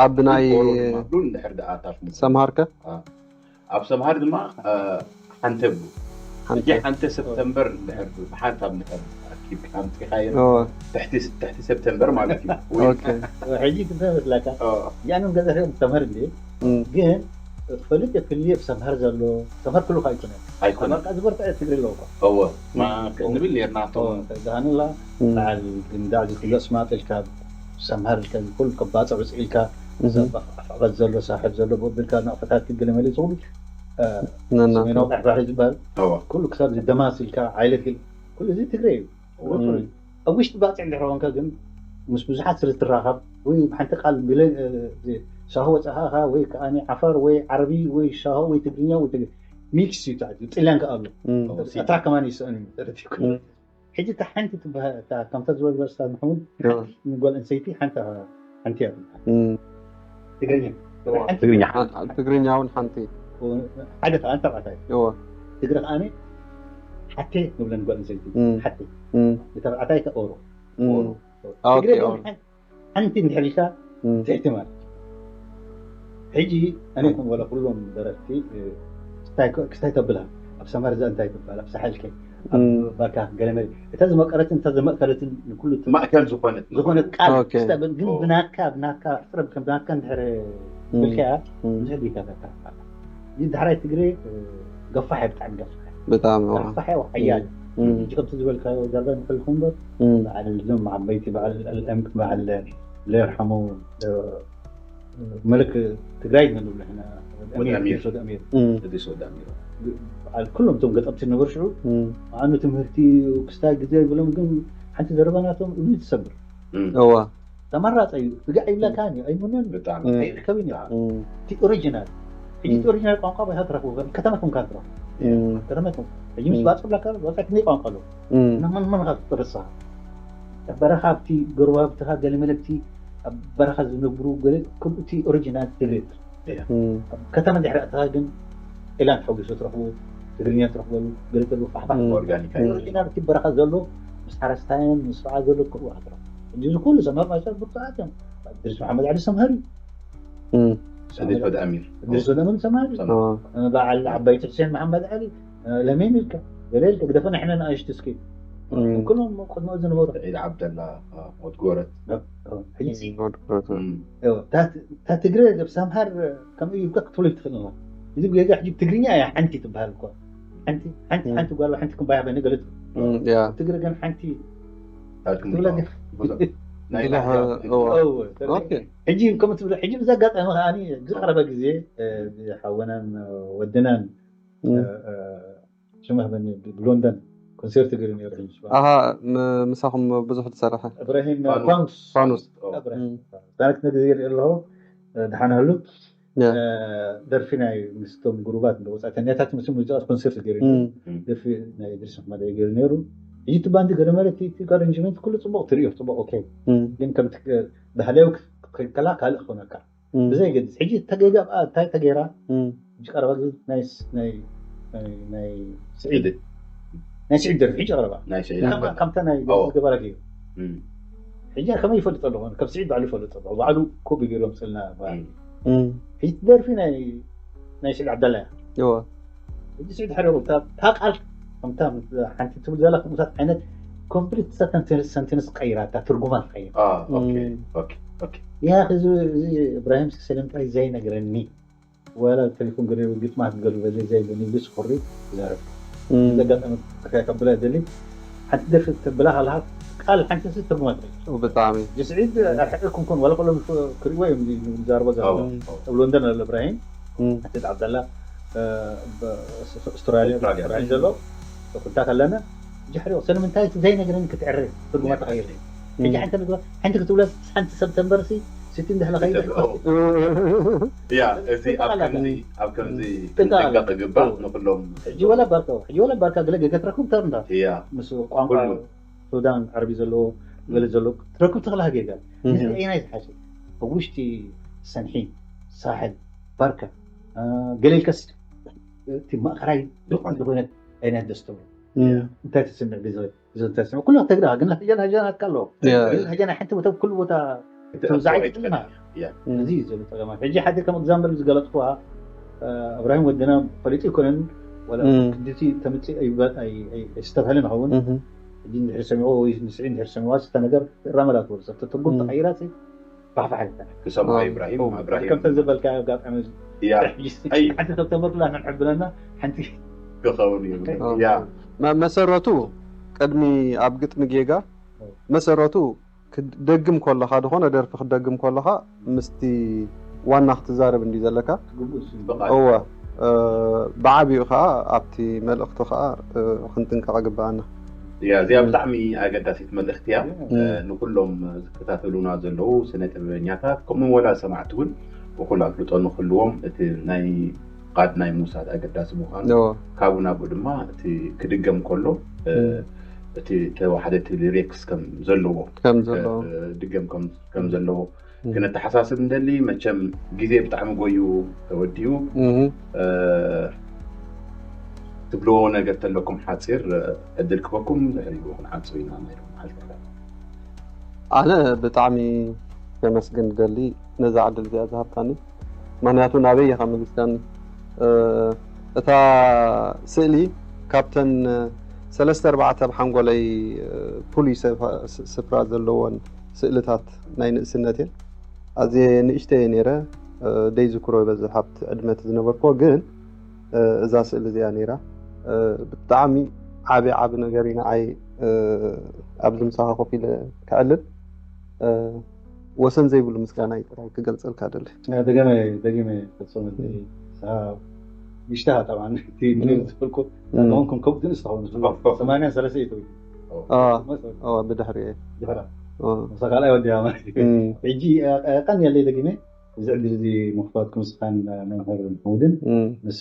ኣብ ናይ ኦሮ ድማ ብሉ እንድሕር ደኣ ታፍ ሰምሃርከ ኣብ ሰምሃር ድማ ሓንተ ብሉ ሕጂ ሓንተ ሰፕተምበር እንድሕር ብሓንሳብ እንድሕር ኣኪብካ ኣምፂኻዮ ትሕቲ ሰፕተምበር ማለት እዩ ኦኬ ሕጂ ክንተ መስለካ ያንን ገዛ ሰምሃር እንዴ ግን ትፈልጥ የክልየ ብሰምሃር ዘሎ ሰምሃር ክሉ ኣይኮነ ኣይኮነ ዝበርታ ትግሪ ኣለዎ እወ ንብል ነርና እቶም ዛሃንላ በዓል ግንዳዕ ዝክሎ ስማጥ ኢልካ ሰምሃር ኢልካ ኩሉ ከባፅዕ ውፅእ ኢልካ ኣፍዕበት ዘሎ ሳሕብ ዘሎ ብልካ ናቕፈታት ክገለ መለ ዝብሉ ሰሜናዊ ቀሕባሒ ዝበሃል ኩሉ ክሳብ ዝደማስ ኢልካ ዓይነት ኢል ኩሉ እዚ ትግረ እዩ ኣብ ውሽጢ ባፅዕ እንድሕር ኮንካ ግን ምስ ብዙሓት ስለ ትራኸብ ወይ ብሓንቲ ቃል ቢለ ሻሆ ወፃኻኻ ወይ ከዓ ዓፋር ወይ ዓረቢ ወይ ሻሆ ወይ ትግርኛ ወይ ሚክስ እዩ ጥልያን ከዓ ኣሎ እታ ከማን ይስአን እዩ ሕጂ እታ ሓንቲ ትበሃል እታ ከምታ ዝበልካ ስታዝ ማሕሙድ ንጓል ኣንሰይቲ ሓንቲ ሓንቲ እያ ትግርኛ ትግርኛ ትግርኛ እውን ሓንቲ ሓደ ከዓ ተባዕታይ እወ ትግረ ከዓ ሓቴ ንብለን ጓል ኣንሰይቲ ሓቴ ንተባዕታይ ከ ኦሮ ትግረ ሓንቲ እንድሕር ኢልካ ትሕቲ ማለት ሕጂ ኣነ ከም ወላ ኩሎም ደረፍቲ ክስታይ ተብላ ኣብ ሰመርዛ እንታይ ትበሃል ኣብ ሳሕል ከ ኣብ ባካ ገለመ እታ ዝመቀረትን እታ ዘመእከለትን ንኩሉ ማእከል ዝኾነት ዝኾነት ቃል ኦኬ። ክስታይ ግን ብናካ ብናካ ሕፅረብ ከም ብናካ እንድሕር ብልካያ ብዙሕ ጌታታት ይዳሕራይ ትግሬ ገፋሕ ብጣዕሚ ገፋሕ ብጣዕሚ ገፋሕ ሓያል እም፣ ሕጂ ከምቲ ዝበልካዮ ዳርጋ ንፈልኹ እምበር እም፣ በዓል እዞም ዓበይቲ በዓል ኣልኣም በዓል ለየርሓሙ መለክ ትግራይ ንብሎ ሕና ወዲ ኣሚር። ወዲ ኣሚር እም፣ እዚ ወዲ ኣሚር በዓል ኩሎም እቶም ገጠምቲ ነበሩ ሽዑ እም። ኣኑ ትምህርቲ ክስታይ ግዜ ይብሎም ግን ሓንቲ ዘረባ ናቶም እምኒ ትሰብር እም፣ እዋ ተመራፀ እዩ ስጋዕ ይብለካ እዩ ኣይምንን ብጣዕሚ እም፣ ኣይርከብን እዩ እም፣ እቲ ኦሪጂናል ሕጂ እቲ ኦሪጂናል ቋንቋ ባይታ ትረኽቡ ከም ከተማኩም ካን ትረኽቡ እም፣ ከተማኩም ሕጂ ምስ እም። ባፅብላካ ወፃ ክንደይ ቋንቋ ኣለዎ እም፣ እና መን መን ካብ ትርሳ በረኻ ኣብቲ ጎረባብትኻ ገለ መለብቲ ኣብ በረኻ ዝነብሩ ገለ ከምኡ እቲ ኦሪጂናል ትብል እም፣ ኣብ ከተማ ድሕሪ ኣተኻ ግን ኢላን ተሓጒሱ ትረኽቡ ትግርኛ ትረኽበሉ ገለ ገለ ፋሕፋሕ እም። ኦርጋኒካ እም። ኦሪጂናል እቲ በረኻ ዘሎ ምስ ሓረስታይን ምስ በዓል ዘሎ ክእዋ ትረኽቡ እዚ ኩሉ ሰማር ማይሰር ብርቱዓት እዮም ድርስ መሓመድ ዓሊ ሰምሃሪ እም፣ እድሪስ ወዲ ኣሚር ድርስ ወደምን ሰምሃሪ እዋ በዓል ዓባይቲ ሕሴን መሓመድ ዓሊ ለሜን ኢልካ ገለ ኢልካ ግደፈና ሕነ ንኣሽቱ እስኪ እም፣ ኩሎም ቅድሚኡ ዝነበሩ ስዒድ ዓብደላ ሞት ጎረት ሕጂ እም፣ እታ ትግረ ሰብ ሰምሃር ከምኡ ይብካ ክትብሎ ይትኽእል ኢኻ እዚ ጌጋ ሕጂ ትግርኛ እያ ሓንቲ ትበሃል እኮ ሓንቲ ሓንቲ ሓንቲ ጓል ሓንቲ ክምባያ በኒ ገለቱ እም፣ ያ ትግረ ግን ሓንቲ ታሪክ ትብላ ምድላው። ብዙሕ ናይ ብዙሕ፣ ላዕሊ እዋ። እወ፣ ኦኬ ሕጂ ከም ትብል ሕጂ ብዛ ኣጋጣሚ ከዓኒ ዝቀረበ ግዜ እ፣ ሓወናን ወድናን እም፣ እ፣ እ፣ ሽመህ በኒ ብሎንደን ኮንሰርት ገይሩ ነይሩ ሕጂ ኣሃ ም- ምሳኹም ብዙሕ ዝሰርሐ እብራሂም ፋኑስ። ፋኑስ ፋኑስ ኦ፣ እብራሂም ታሪክ ነግዜ ይርኢ ኣለኹ እ፣ ደሓን ሃሉ ያ እ፣ ደርፊ ናይ ምስቶም ጉሩባት ወፃእተኛታት ምስ ሙዚቃ ኮንሰርት ገይሩ እም፣ ደርፊ ናይ ድርስ መሓመድ ገይሩ ነይሩ ሕጂ እቲ ባንዲ ገለ ማለት እቲ ኣረንጅመንት ኩሉ ፅቡቅ ትርእዮ ፅቡቅ ኦኬ እም፣ ግን ከምቲ ባህላዊ ክትከላ ካልእ ክኾነካ እም፣ ብዘይ ገድስ ሕጂ ተገጋ እንታይ ተገይራ እም፣ ሕጂ ቀረባ ግዜ ናይ ስ- ናይ ናይ- ናይ ስዒድ ስዒድ። ናይ ስዒድ ደርፊ ሕጂ ቀረባ ናይ ስዒድ ከም- ከምታ ናይ ኦ። ገበራ ገይሩ እም፣ ሕጂ ከመይ ይፈልጥ ኣለኹ ካብ ስዒድ ባዕሉ ይፈልጥ ኣለኹ ባዕሉ ኮቢ ገይሮም ስልና እም፣ እም፣ ሕጂ ደርፊ ናይ ናይ ስዒድ ዓብደላ እያ እዋ ሕጂ ስዒድ ሓደ እታ እታ ቃል ከምታ ሓንቲ ትብል ዘላ ከምኡታት ዓይነት ኮምፕሊት ሰንተንስ ቀይራ እታ ትርጉማ ትቀይር አ፣ ኦኬ፣ እም። ኦኬ፣ ኦኬ። ያ እዚ እዚ እብራሂም ሰለምታይ ዘይነግረኒ ወላ ቴሌፎን ገለ ግጥማት ገሉ በለ ዘይብለኒ ኢሉ ስኹሪ ይዛረብ እም፣ ዘጋጠመ ከብላ ደሊ ሓንቲ ደርፊ ተብላ ሃልሃት ቃል ሓንቲ ስ ትርጉማ ትቀይር ብጣዕሚ ጅስዒድ ኣርሕቀኩም ኮን ዋላ ከሎም ክርእዎ እዮም ዝዛረቦ ኦ፣ ዘለዉ እም፣ ኦ። ኣብ ሎንደን ኣሎ እብራሂም እም፣ ኣትሌት ዓብደላ እ፣ ብ- ኣውስትራልያ ኣውስትራልያ። እብራሂም ዘሎ ኩንታት ኣለና ጅሕሪ ስለምንታይ እቲ ዘይነገረኒ ክትዕረ ትርጉማ ተቀይር ሕጂ ሓንቲ ምግባ ሓንቲ ክትብለ ሓንቲ ሰብ ተንበርሲ ስቲ እንድሕለ ከይደ ኦ፣ ያ፣ እዚ ኣብ ከምዚ ኣብ ከምዚ ጥንቃቐ ጥንቃቐ ግባእ ኦ። ንኩሎም ሕጂ ወላ ባርካ ሕጂ ወላ ባርካ ገለ ገገ ትረክብ ተርንዳ ያ ምስ ቋንቋ ኩሉ። ሱዳን ዓረቢ ዘለዎ ገለ ዘለዎ ትረክብ ትኽእላ ጌጋ እም፣ እዚ ኣይናይ ዝሓሸ ኣብ ውሽጢ ሰንሒ ሳሕል ባርካ አ፣ ገለ ኢልካስ እቲ ማእኸላይ ዝኾነ ዝኾነ ኣይናት ደስተው እም፣ እንታይ ትስምዕ ግዜ ግዜ እንታይ ትስምዕ ኩሉ ተግዳ ግን ህጃና ህጃና ኣትካ ኣለዎ ያ፣ ግን ህጃና ሓንቲ ቦታ ኩሉ ቦታ ተውዛዒ ትጥልና እም፣ እዚ እዩ ዘሎ ፀገማት ሕጂ ሓደ ከም ኤግዛምፕል ዝገለፅኩዋ እ፣ እብራሂም ወድና ፈሊጡ ይኮነን ወላ እም። ክድቲ ተምፅእ ኣይበ- ኣይ- ኣይ- ኣይስተብሃልን ይኸውን እም፣ ሕጂ እንድሕር ሰሚዕዎ ወይ ንስዒ እንድሕር ሰሚዕዋ ስተ ነገር ይራመዳ ትወርሰ እቲ ትርጉም እም። ተቐይራት ባሕፋሕ ኣይኮነ ክሰምዖ ኦ። ኢብራሂም ኦ። እብራሂም ከምተ ዝበልካ ኣጋጣሚ ያ ኣይ ሓንቲ ሰብ ተመርኩላ ንሕብለና ሓንቲ ክኸውን እዩ ኦ። ያ መ- መሰረቱ ቅድሚ ኣብ ግጥሚ ጌጋ መሰረቱ ክደግም ከለኻ ዝኾነ ደርፊ ክደግም ከለኻ ምስቲ ዋና ክትዛረብ እንዲ ዘለካ ግቡእ እሱ እዩ። ብቓል እወ እ፣ ብዓቢኡ ከዓ ኣብቲ መልእኽቲ ከዓ እ፣ ክንጥንቀቕ ግበኣና ያ እዚኣ ብጣዕሚ ኣገዳሲት መልእኽቲ እያ ያ። እ፣ ንኩሎም ዝከታተሉና ዘለዉ ስነ ጥበበኛታት ከምኡ ወላ ሰማዕቲ እውን እኩል ኣፍልጦ ንክህልዎም እቲ ናይ ቃድ ናይ ምውሳድ ኣገዳሲ ምዃኑ እወ ካብኡ ናብኡ ድማ እቲ ክድገም ከሎ እ፣ እም። እቲ ተዋሕደ እቲ ሊሪክስ ከም ዘለዎ ከም ዘለዎ እ፣ ድገም ከም- ከም ዘለዎ እም። ክነተሓሳስብ እንደሊ መቸም ግዜ ብጣዕሚ ጎዩ ተወዲኡ እም። እ፣ ትብልዎ ነገር ተለኩም ሓፂር እ፣ ዕድል ክበኩም ድሕሪኡ ክንዓፅው ኢና ናይ ሎሚ መዓልቲ ኣነ ብጣዕሚ ከመስግን ደሊ ነዛ ዕድል እዚኣ ዝሃብካኒ ምክንያቱ ናበይ ኢኻ መሊስካኒ እ፣ እታ ስእሊ ካብተን ሰለስተ ኣርባዕተ ኣብ ሓንጎለይ እ፣ ፍሉይ ስፍራ ዘለዎን ስእልታት ናይ ንእስነት እየን ኣዝየ ንእሽተየ ነይረ እ፣ ደይ ዝክሮ ይበዝሕ ኣብቲ ዕድመ እቲ ዝነበርክዎ ግን እ፣ እዛ ስእሊ እዚኣ ነይራ እ፣ ብጣዕሚ ዓቢ ዓቢ ነገር እዩ ንዓይ ኣብዚ ምሳኻ ኮፍ ኢለ ክዕልል። ወሰን ዘይብሉ ምስጋና እዩ ጥራይ ክገልጸልካ ደሊ። ደገመ ደገመ ፈጸመ ንሽታ ጠብዓ እቲ ዝፈልኩ ን ከም ከብት ግን ዝተኸውን ሰማንያ ሰለስተ እዩ ብድሕሪ ድሕራ ምሳኻ ካልኣይ ወዲያ ማለት እዩ። ሕጂ ቀን ያለይ ደጊመ እዚ ዕድል እዚ ምኽፋትኩም ስኻን መምህር ምውድን ምስ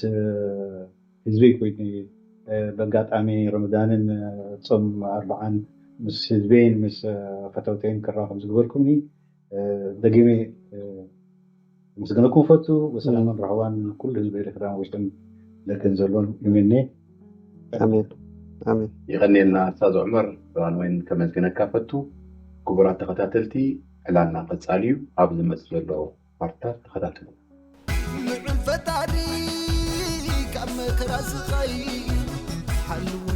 ህዝበይ ኮይኒ በጋጣሚ ረመዳንን ጾም ኣርብዓን ምስ ህዝበይን ምስ ፈተውተይን ክራኸብ ዝግበርኩምኒ ደጊመ ምስግነኩም ፈቱ። ወሰላምን ራህዋን ኩሉ ህዝቢ ኤርትራን ውሽጥን ደገን ዘሎን ይምነ። ኣሜን ኣሜን። ይቐንየልና ኣስታዝ ዑመር። ራንወይን ከመስግነካ ፈቱ። ክቡራት ተኸታተልቲ ዕላልና ቀጻሊ እዩ። ኣብ ዝመጽእ ዘሎ ፓርትታት ተኸታተሉ። ንዑ ፈጣሪ ካብ መከራ ስቓይ ሓልዎ